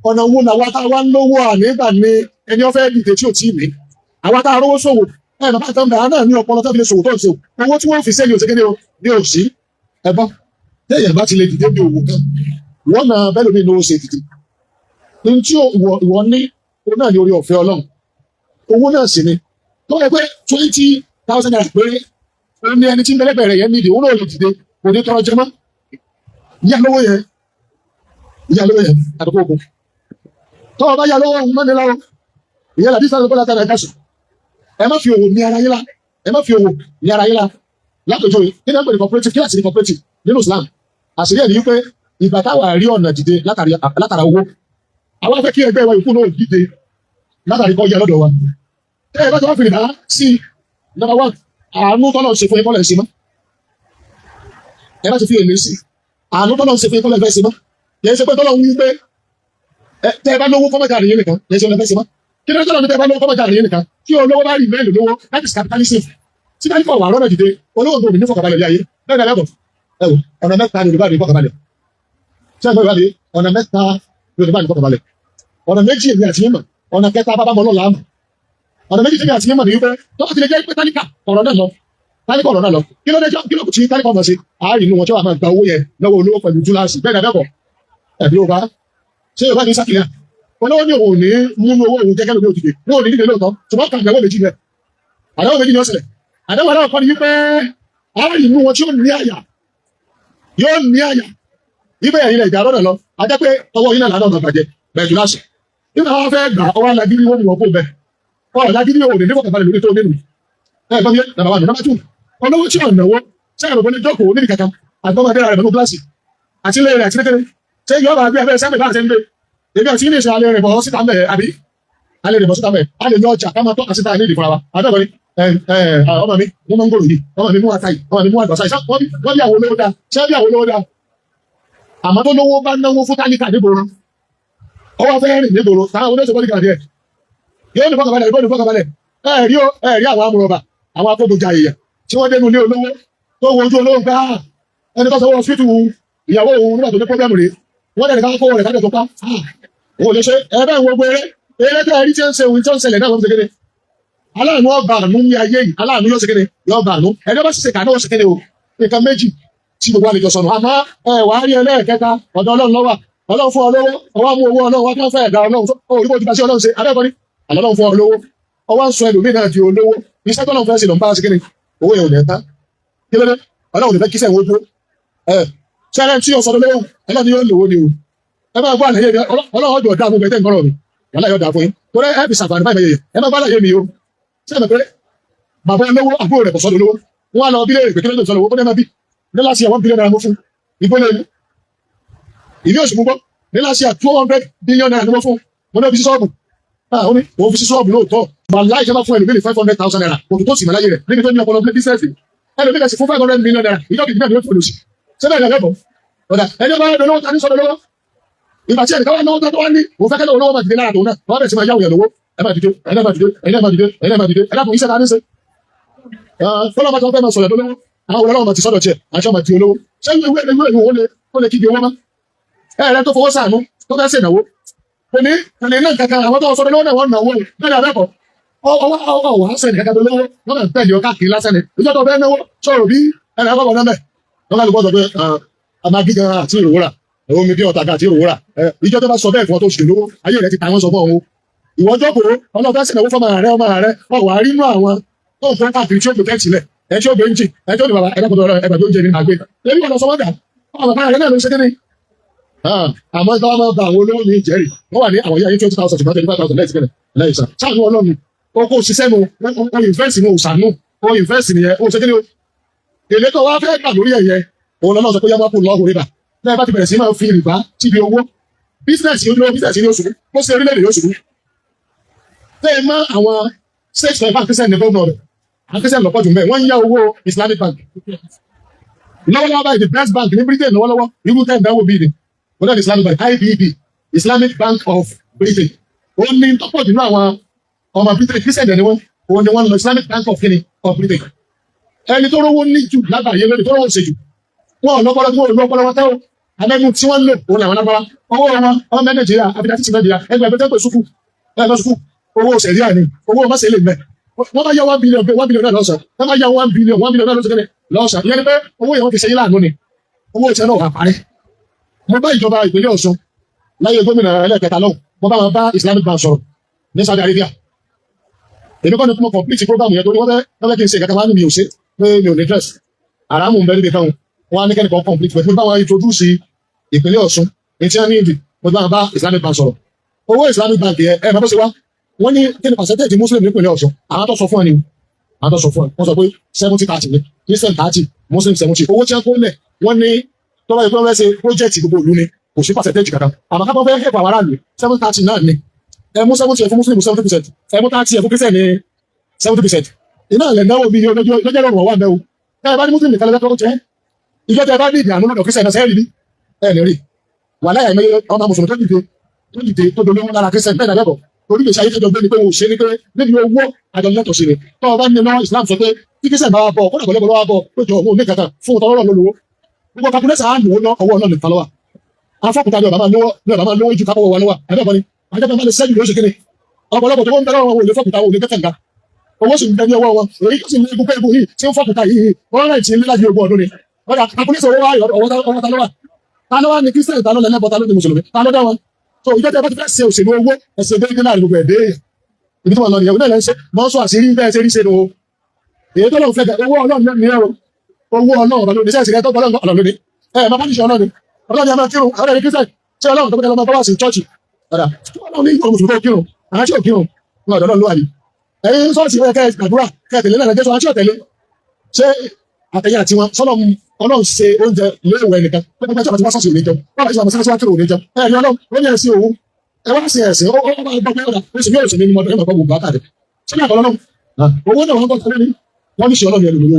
ọ̀nà wo làwa tá a wá ń lówó ànígbà ni ẹni ọ̀fẹ́ dìde tí ò tí ì ní. Àwa tá a rówó ṣòwò ẹ, bàbá àtọ́ bẹ̀rẹ̀ náà ní ọpọlọ tó fi lè ṣòwò tó ń ṣe owó tí wọ́n fi sẹ́yìn òṣèkéde o ní òsì. Ẹ̀bọ́n téèyàn bá ti lè dìde bí òwò kan Wọ́n náà bẹ́ẹ̀ lómi lówó ṣe dìde ní tí ìwọ ní o náà ní orí ọ̀fẹ́ Ọlọ́run, owó náà sì ni. Tó yẹ pé ₦20,000 péré ó ní ẹni tí ń bẹ́lẹ́gbẹ̀ẹ́ rẹ̀ yẹn nídìí, òun náà lè dìde, kò ní tọrọ jẹ mọ́. Yá lówó yẹn, yá lówó yẹn àdúgbò ogun. Tọ́ ọ bá yá lówó òun mọ́ni láwọn ìyẹn làdí sáré bọ́lá tàbí ẹ̀ka sùn. Ẹ má fi òwò ní ara yín la, ẹ má fi òwò ní ara yín la. Látòjọ́ yìí, kí ni wọ́n pè ní cooperative? Kí láti ní cooperative nínú Islam? Àṣírí ẹ̀ ní wípé ìgbà táwa rí ọ̀nà dìde látara owó, àwa fẹ́ kí ẹgbẹ́ wa yòókù náà dìde látàrí kọ́ yẹ lọ́dọ̀ wa. Tẹ́ ẹ bá ti wá fi rìbá sí number one, àánú tọ́lọ̀ ṣe fún yín kọ́lẹ̀ ṣe mọ́. Ẹ bá ti fi èlé sí, àánú tọ́lọ̀ ṣe fún yín kọ́lẹ̀ fẹ́ ṣe mọ́. Kì í ṣe pé tọ́lọ̀ ń wí pé tẹ́ ẹ bá lówó kọ́mọ̀jà rèé nìkan, kì í ṣe ọ̀nà fẹ́ ṣe mọ́. Kí ló tọ́lọ̀ ní tẹ́ ẹ bá lówó kọ́mọ̀jà rèé nìkan? Kí olówó bá rí mẹ́lò lówó, that is capitalism. Tí bá ní kọ̀ wà rọ́nà dìde, olówó gbòmìn ní fọkànbalẹ̀ ní ayé bẹ́ẹ̀ ni. Ẹlẹ́bọ̀ ẹ wò, ọ̀nà mẹ́ta ni Yorùbá ní fọkànbalẹ̀. Ṣé ẹgbẹ́ Yorùbá ní ọ̀nà mẹ́ta Yorùbá ní fọkànbalẹ̀? Ọ̀nà méjì èmi àti mímọ̀, ọ̀nà kẹta bábá mọ́ lọ́la mọ̀. Ọ̀nà méjì tèmi àti mímọ̀ ní wípé tó bá ti lè jẹ́ pé tálíkà ọ̀rọ̀ náà lọ, tálíkà ọ̀rọ̀ náà lọ, kí ló dé? Kí ló kù tí tálíkà ọmọ sí àárín inú wọn tí wọ́n máa gba owó yẹn lọ́wọ́ olówó pẹ̀lú túláàsì? Bẹ́ẹ̀ ni abẹ́kọ̀ ẹ̀bí Yorùbá, ṣé Yorùbá ní sákìlẹ̀ olówó ní òun ní múnú owó òun jẹ́kẹ́ lómi òdìdè, wọn ò ní nílé lóòótọ́, ṣùgbọ́n kàn àdánwò méjì rẹ̀, àdánwò méjì ni ó ṣẹlẹ̀. Àdánwò aláwọ̀ kan ni wípé àárín inú wọn tí ó ní àyà, yóò ní àyà ibẹ̀ ẹ̀yin lẹ̀ ìjà lọ́nà lọ, a jẹ́ pé ọwọ́ yín náà lánàá ọ̀nà bàjẹ́ bẹ́ẹ̀ túláàsì. Nígbà wọn fẹ́ gbà ọwọ́ alágídí, wọn mú wọn kó bẹ́ẹ̀ ọ̀rọ̀ lágídí òní ní fọkànbalẹ̀ lórí tó nínú ẹ̀ gbọ́n mi. Number one. Number two, olówó tí ò náwó sẹ́yìn rẹ̀ ní jókòó níbi kankan, àgbọ̀mọdé rẹ̀ pẹ̀lú gíláàsì àti ilé rẹ̀ àti kékeré ṣé yọ̀ọ́ bá gbé abẹ́rẹ́ sẹ́mi bá àti ń gbé èmi àti ilé iṣẹ́ alẹ́ rẹ̀ bọ̀ síta mẹ́, àbí alẹ́ rẹ̀ bọ̀ síta mẹ́, a lè ní ọjà ká máa tọ́ka síta ní ìdí fúnra wa. Àbẹ́ẹ̀kọ́ ni ọmọ mi mú mọ́ngòrò yìí, ọmọ mi mú ata yìí, ọmọ mi mú àlùbọ́sà yìí. Wọ́n bí àwọn olówó dáa, ṣé bí àwọn olówó dáa? Àmọ́ tó lówó bá náwó fún tálíkà nígboro, ọwọ́ fẹ́ rìn nígboro, táwọn oníṣòwò bọ́dí gàdí ẹ̀ yóò ní fọkànbalẹ̀, yóò ní fọkànbalẹ̀. Ẹ rí o, ẹ rí àwọn amúrọ̀bà, àwọn akógunjà èèyàn tí wọ́n dénú ilé olówó tó wo ojú olówó gbá ẹni tó sanwó hospital ìyàwó òun nígbà tó ní problem rèé, wọ́n dẹ̀ ká kó rẹ̀ kájọ tó pa òun ò lè ṣe. Ẹ bẹ́ẹ̀ wo gbogbo eré eré tẹ́ ẹ rí tí ń ṣe ohun tí ó ń ṣẹlẹ̀ náà, wọ́n ti kéde aláàánú ọba àánú ní ayé yìí, aláàánú yóò ṣe kéde, yóò bá àánú. Ẹni bá sì ṣe kà náà ó ṣe kéde o. Nǹkan méjì tí gbogbo àlejò sọnù, àmọ́ ẹ wàá rí ẹlẹ́ẹ̀kẹta, ọ̀dọ̀ Ọlọ́run ló wà. Ọlọ́run fún ọ lówó, ọwọ́ mú owó Ọlọ́run wá kí wọ́n fẹ́ ẹ̀dá Ọlọ́run ó rí bó ti bá sí Ọlọ́run ṣe abẹ́ẹ̀kọ́ ni. Àlọ́lọ́run fún ọ lówó, ọwọ́ ń sọ ẹlòmíì náà di olówó. Iṣẹ́ tọ́lọ́run fẹ́ ṣe ló ń bá ṣe kéde, owó yẹn ò ní tán. Kí ló dé? Ọlọ́run ò ní fẹ́ kíṣẹ́ ìwé dúró. Ẹ ṣẹlẹ̀ tí o sọdọ̀ lówó, Ọlọ́run ni yóò lówó ni o. Ẹ máa gbọ́ àlàyé mi. Ọlọ́run ọjọ́ dáa fún bẹ́ẹ̀ tẹ́ ń gbọ́rọ̀ mi, wàhálà yóò dáa fún yín torí ẹ fi ṣàǹfààní fáìmọ̀ yẹyẹ. Ẹ máa gbọ́ àlàyé mi o. Ṣé ẹ mọ̀ pé bàbá olówó, àbúrò rẹ̀ kò sọ́dọ̀ olówó, wọ́n á lọ bí léèrè pé kí ló dé sọ́dọ̀ owó? Ó ní ẹ máa bí ní láti ẹ̀ ₦1 billion mo fún ìgbóná ní ìlú òṣùpọ̀ gbọ́ ní láti ẹ̀ ₦200 billion ni mo fún. Mo ní ó fi sí ṣọ́ọ̀bù. Ah, ó ní òun fi sí ṣọ́ọ̀bù lóòótọ́. Wàláhì, ìjọba fún ẹlòmíì ₦500,000, kò tó sì mọ̀ láyé rẹ̀ níbi tó ní ọpọlọ business. Ẹlòmíì kẹsì fún ₦500 million, ìjọ kìí náà ni ó fi olùsí sẹ́bẹ̀ ìrẹ̀lẹ̀ bọ̀ ọ̀dà. Ẹni ọba ẹ̀dọ̀ lówó, ta ní sọ́dọ̀ lówó? Ìgbà tí ẹnìkan wá lówó tó wá ní òun fẹ́ kẹ́lẹ́ olówó máa dìde lára tòun náà, wọ́n bẹ̀rẹ̀ sí máa yáwó yẹn lówó. Ẹ máa dìde, ẹ̀yin náà máa dìde, ẹ̀yin náà máa dìde, ẹ̀yin náà máa dìde. Ẹ dákun, iṣẹ́ ta ní ṣe? Fọlọ́ bá ti wọ́n fẹ́ máa sọ̀rọ̀ lówó, àwọn olówó máa ti sọ́dọ̀ tiẹ̀ àti ọmọ ti olówó. Ṣé ìwé ìwé ìwé ó lè kígbe owó mọ́? Ẹ rẹ tó fowó sànú tó fẹ́ ṣènáwó kò ní kò ní náà kankan. Àwọn tó sọdọ̀ lówó náà wọ́n náwó bẹ́ẹ̀ ni abẹ́kọ̀ ọwọ́ ọwọ́ sẹ́ni kankan tó lówó, wọ́n kàn tẹ̀lé ọ káàkiri lásán ni. Ìjọ tó fẹ́ náwó sọ̀rọ̀ bí ẹnì àkọ́kọ́ náà mẹ́ wọ́n kálukọ́ sọ pé amagi gan àti ìrówó rà, omi bí ọ̀tà gan àti ìrówó rà. Ìjọ tó bá sọ bẹ́ẹ̀ fún ọ tó ṣe lówó, ayé rẹ ti ta wọ́n sọ fún ọ. Ìwọ jókòó, ọlọ́fẹ́ sìnàwó fọmọ rẹ, ọmọ rẹ ọwọ́ àrínú àwọn tó ń fún káàkiri tí ó protect ilẹ̀ ẹ, tí ó gbé ń jì ẹ, tí ó ní bàbá ẹ dákòtò ẹgbàá tó ń jẹ ní àgbé ẹbí wọn lọ sọ wọn dà ọmọ bàbá rẹ náà ló ń ṣe kíni. Àmọ́ ìgbà wọn máa ba àwọn olówó ní ìjẹ́rìí, wọ́n wà ní àwọn yáyé 20,000 ṣùgbọ́n 25,000 lẹ́yìn síbẹ̀ lẹ́yìn sàn sáànù Ọlọ́run o kò ṣiṣẹ́ nu o, invest nu òṣàánú o, invest nìyẹn o ṣe kíni o. Èlé tó wá fẹ́ gbà lórí ẹ̀yẹ òun lọ́nà sọ pé yá máa kú lọ́hùn rìbá lẹ́yìn bá ti bẹ̀rẹ̀ sí máa fi rìbá síbi owó business yóò dúró, business yóò ṣubú, bó ṣe orílẹ̀-èdè yóò ṣubú. Tẹ́ ẹ mọ́ àwọn state bank, Christian ní gómìnà rẹ̀, àwọn Christian lọ́pọ̀ jù mẹ́, wọ́n ń yá owó Islamic bank lọ́wọ́lọ́wọ́ báyìí. The best bank ní Britain lọ́wọ́lọ́wọ́, irú tẹ́ ìdánwò bíi ni wọ́n náà ní Islamic Bank, IBB, Islamic Bank of Britain. Ó ní tọ́pọ̀ jù ní àwọn ọmọ Britain, Christian dẹ̀ ni wọ́n, òun ni wọ́n lọ Islamic Bank of kini of Britain. Ẹni tó rówó ní jù lágbàáyé lónìí, tó rówó ṣe jù, wọn ò lọ́pọlọ, wọn ò lọ́pọlọ wọn tẹ́wọ́ abẹ́nu tí wọ́n ń lò òun làwọn lágbára owó wọn. Ọmọ Nàìjíríà àbídá títí Nàìjíríà ẹgbẹ́ ẹgbẹ́ tẹ́pẹ̀ sùkú ẹgbẹ́ sùkú, owó sẹ̀ríà ni, owó ọmọ sẹ́lẹ̀ mẹ́. Wọ́n bá yá 1 billion pé 1 billion náà lọ́sàn, wọ́n bá yá 1 billion, 1 billion náà lọ́sàn lọ́sàn. Ìyẹn ni pé owó yẹn wọ́n fi ṣe yín láàánú ni, owó ìṣẹ́ náà wà parí. Mo bá ìjọba ìpínlẹ̀ Ọ̀ṣun láyé gómìnà ẹlẹ́kẹta lọ́hùn, mo bá wọn bá Islamic Bank sọ̀rọ̀ ní Saudi Arabia. Èmi kọ́ ni mo complete program yẹn, torí wọ́n fẹ́ kí n ṣe ìkàkà wá ní mi ò ṣe pé mi ò ní interest. Àràmù ń bẹ níbi kan, wọn á ní kẹ́nìkan complete pẹ̀lú báwọn introduce ìpínlẹ̀ Ọ̀ṣun ní tí wọ́n ní ìdí. Mo bá wọn bá Islamic Bank sọ̀rọ̀. Owó Islamic Bank yẹn, ẹ bá bó ṣe wá, wọ́n ní kí ni percentage Muslim nípìnlẹ̀ Ọ̀ṣun? Àwọn tó sọ fún ẹ ni, àwọn tó sọ fún ẹ, wọ́n sọ pé 70-30 ni, Christian 30, Muslim 70. Owó tí wọ́n kó lẹ̀, wọ́n ní tọ́lá yìí pé wọ́n fẹ́ ṣe project gbogbo ìlú ni, kò sí percentage kankan. Àmọ́ ká fẹ́ help àwọn aráàlú, 70-30 náà ni. Ẹ mú 70 ẹ fún Muslim 70%, ẹ mú 30 ẹ fún Christian ní 70%. Iná ilẹ̀ náwó bí lọ́jọ́ lọ́rùn wà mẹ́wò. Ẹ bá ní Muslim nìkan lẹ́fẹ́ jẹ́ ìjọ tẹ bá ní ìdí àánú lọ́dọ̀ Christian náà sẹ́yìn rí ẹ lè rí wà láyà ìmọ̀ ọmọ mùsùlùmí tó dìde tó dolówó lára Christian bẹ́ẹ̀ náà lẹ́kọ̀ọ́, torí gbèsè ayé tẹ́jọ gbé ni pé wọ́n ò ṣe ni pé níbi owó àjọ lẹ́tọ̀ sí ni. Tọ́ ọ bá ní lọ́wọ́, Islam sọ pé tí Christian bá wà bọ̀, kódà pẹ̀lú wà bọ̀ pé jọ òun ní kankan fún ọtọ́ ọlọ́run lówó. Gbogbo calculation á lò ó ná ọwọ́ náà nìkan lọ́wọ́. Afọ́kùnrin ní ọ̀bá máa lówó ní ọ̀bá máa lówó ju kápọ̀ wà lọ́wọ́ ẹ̀bẹ̀ ni àjẹpẹ́ máa lè sẹ́yìn ló ṣe kíni. Ọ̀pọ̀lọpọ̀ tó ń bẹ lọ́wọ́ wọn ò lè fọ́kùnta, wọn ò lè gbẹ́kànga, owó sì ń bẹ ní ọwọ́ wọn. Èyí tó sì ní egun pé egun yìí tí ń fọ́kùnta yìí, wọ́n rẹ̀ tí ń lé láti ogún ọdún ni. Ọ̀dà calculation owó ọwọ́ ta lọ́wọ́, ta ló wà ní Christian, ta ló lẹ́lẹ́bọ̀, ta ló ní mùsùlùmí, ta ló dá wọn? So ìjọ tẹ bá ti fẹ́ ṣe òṣèlú owó, ẹsẹ̀ déédéé láàrin gbogbo ẹ̀dẹ́. Ibi tí wọ́n lọ nìyẹn náà lẹ́sẹ̀ mọ́ sọ àṣírí bẹ́ẹ̀ ṣe rí ṣe nù o. Èyí tó lọ́n fẹ́ owó ọlọ́run náà ní ẹ̀rọ owó ọlọ́run ọba lónìí sẹ́ẹ̀sì rẹ tó gbọ́dọ̀ ọlọ́run lónìí. Ẹ máa bá níṣẹ́ ọlọ́run, ọlọ́run ni a máa kírun. Àwọn ẹni Christian ṣé ọlọ́run tó gbọ́dọ̀ lọ́mọ bá wà sí chọ́ọ̀chì ọ̀dà ọlọ́run ní ìkọ̀ mùsùlùmí tó kírun, àwọn tí ò kírun ní ọ̀dọ̀ ọlọ́run ló wà ní. Ẹ̀yin sọ́ọ̀sì ó yẹ kẹ́ ẹ gbàdúrà kẹ́ ẹ tẹ̀lé náà Jésù, àwọn tí ò tẹ̀lé ṣé àtẹ̀yìn àti wọn sọ́lọ́ ọlọ́run ṣe oúnjẹ léèwọ̀ ẹnìkan pé pé tí wọ́n sọ́ọ̀sì ò ní jẹun, wọ́n bá ti wọ́n sọ́ọ̀sì ò ní jẹun. Ẹ̀yin ọlọ́run ó ní ẹ̀sìn òun, ẹ wá sí ẹ̀sìn ó bá gbọ́ pé ọ̀dà ó sì ní ẹ̀sìn ní mọ́tò ẹ̀ máa gbọ́ gbogbo àtàdé sọ́nà àkọlọ́ náà. Owó náà wọ́n kọ́ tẹ́lẹ̀ ní wọ́n ní ṣe ọlọ́run yẹn lòlówó.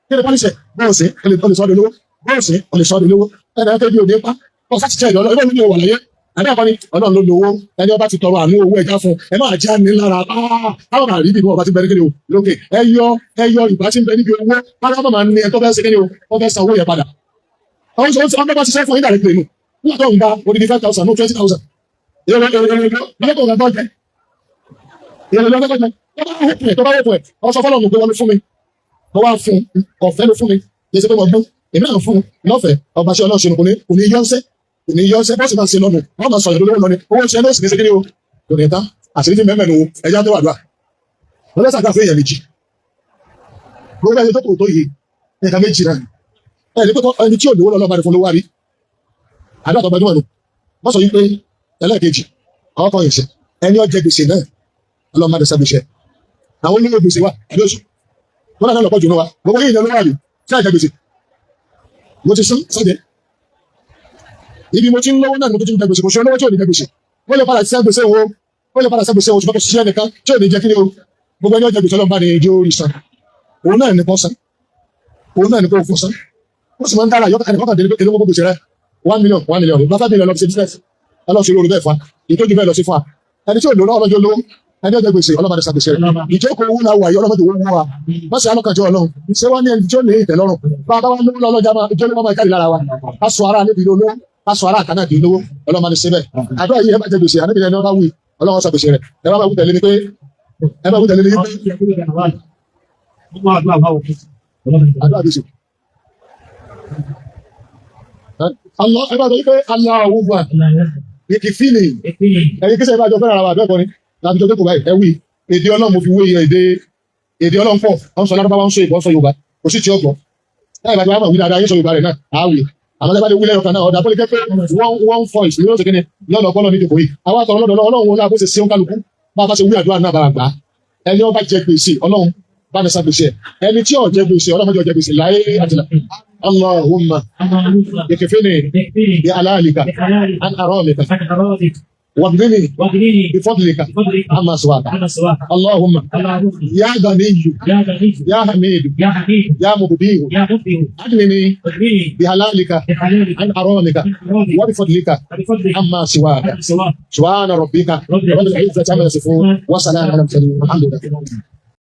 Kí ni pọ́lísẹ̀ bọ́ọ̀sì ó lè sọ́dọ̀ lówó, bọ́ọ̀sì ó lè sọ́dọ̀ lówó, ẹni ẹni bí òde pa ọ sáti tẹ́ ìdọ́lọ́ ẹgbẹ́ mi ní òwà láyé àbí àkọ́ni ọlọ́run ló lówó. Ẹni ọba ti tọrọ àánú owó ẹja fún ẹ máa já ní lára káwọn máa rí bí wọn bá ti bẹ ní kíni o lókè. Ẹ yọ ẹ yọ ìgbà tí ń bẹ níbi owó káwọn máa ní ẹ tó fẹ́ ṣe kíni o, wọ́n fẹ́ san owó yẹn padà. Àwọn sọ wọn bá ṣiṣẹ́ fún yín dàrẹ́ nù nígbà tó ń gba odidi 5,000 no 20,000. Èrò èrò èrò lọ́kọ̀ ọ̀gá jẹ èrò lọ́kọ̀ jẹ tó bá wọ́pọ̀ ẹ̀ ọ sọ fọlọ́run pé wọ́n ló fún mi, mo wá fún ọ̀fẹ́ ló fún mi, kì í ṣe pé mo gbọ́n, èmi náà fún lọ́fẹ̀ẹ́. Ọba ṣe ọlọ́run ṣe kò ní kò ní yọ́nsẹ́ kò ní yọ́nsẹ́ bọ́sì máa ṣe lọ́nu wọ́n máa sọ̀rọ̀ lówó lọ́ni owó ṣe lọ́sì ní ṣe kí ni o kò ní tán. Àṣírí tí mẹ́mẹ́ nu ẹja tó wà dùà wọ́n lẹ́sà gbà fún èèyàn méjì. Gbogbo ẹni tó kò tó yìí nǹkan méjì náà ẹni pé ẹni tí ò lówó lọ́lọ́ bá ní fún lówó àrí àdúrà tó gbajúmọ̀ nù. Wọ́n sọ yìí pé ẹlẹ́ẹ̀kejì ọkọ̀ ìṣẹ̀ ẹni ó jẹ gbèsè náà ọlọ́run má dé sábẹ́sẹ̀ àwọn olówó gbèsè wa àbí oṣù wọn náà lọ́pọ̀ jù ní wa. Gbogbo yìí ní olówó àbí tí àjẹ gbèsè mo ti sún sọ́jẹ́ ibi mo ti ń lówó náà ni mo ti ń jẹ gbèsè. Kò sí olówó tí ò ní jẹ gbèsè. Wọ́n lè padà sí gbèsè wo, wọ́n lè padà sí gbèsè wo, ṣùgbọ́n kò sí ẹnìkan tí ò ní jẹ kí ni o. Gbogbo ẹni ó jẹ gbèsè ọlọ́run bá ní ijó orí san, òun náà ní kó san, òun náà ní kó fò san. Ó sì máa ń dára yọ ẹnì kọ́kàn dé ní pé èlé gbogbo gbèsè rẹ 1 million, 1 million bá 5 million lọ fi ṣe business. Ọlọ́run ṣe lórí bẹ́ẹ̀ fún wa, ìtọ́jú bẹ́ẹ̀ lọ sí fún wa. Ẹni tí ò lówó ọlọ́jọ́ lówó, ẹni ó jẹ gbèsè ọlọ́run bá ní san gbèsè rẹ̀. Ìjókòó owó la wà yìí, ọlọ́mọdé owó wa wọ́n sì alọ́kànjọ́ ọlọ́run ṣé wọ́n ní ẹni tí ó ní ìtẹ̀lọ́rùn bá a bá wà lówó lọ́lọ́jà máa ìjọ ló máa jáde lára wa. Ká sọ ara níbi olówó, ká sọ ara àkànnà di olówó, ọlọ́run máa ní síbẹ̀. Àdúrà yìí, ẹ bá jẹ gbèsè àníbi ẹni wọ́n bá wí, ọlọ́run sọ gbèsè rẹ̀. Ẹ bá wí tẹ̀lé mi pé ẹ bá wí tẹ̀lé mi pé àdúrà gbèsè. Allah ẹ bá sọ wípé Allahumma ikfini. Ẹ̀yin kí sẹ́ bá jọ fẹ́ràn ara wa bẹ́ẹ̀ kọ́ ni láti jọ jókòó báyìí. Ẹ wí èdè ọlọ́run, mo fi wé èdè èdè ọlọ́run pọ̀. Wọ́n sọ lárúbáwá, ń sọ ìbọn, sọ Yorùbá, kò sí tí ó gbọ́ láì bá ti wá mọ̀ wí dáadáa yín sọ Yorùbá rẹ̀ náà á wí. Àmọ́ tẹ́ bá lè wí lẹ́yọ̀ kan náà ọ̀dà tó lè jẹ́ pé one one voice ni yóò ṣe kíni lọ́dọ̀ ọpọlọ ní ìdìbò yìí. Àwa sọ̀rọ̀ lọ́dọ̀ ọlọ́run wọn láàbò ṣe ṣe ń kálukú bá a bá ṣe wí àdúrà náà bára gbà á. Ẹni ó bá jẹ gbèsè ọlọ́run bá ní san gbèsè ẹ̀. Ẹni tí ò jẹ gbèsè ọlọ́run má jẹ́ ó jẹ gbèsè láyé àtìlá. Allahumma ikfini bi halalika an haramika waghnini bifadlika amma siwaka. Allahumma ya ganiyyu ya hamidu ya mubdihu aghnini bihalalika an haramika wa bifadlika amma siwaka. Subhana rabbika rabbil izzati amma yasifun wa salamun ala al mursalin walhamdulillah.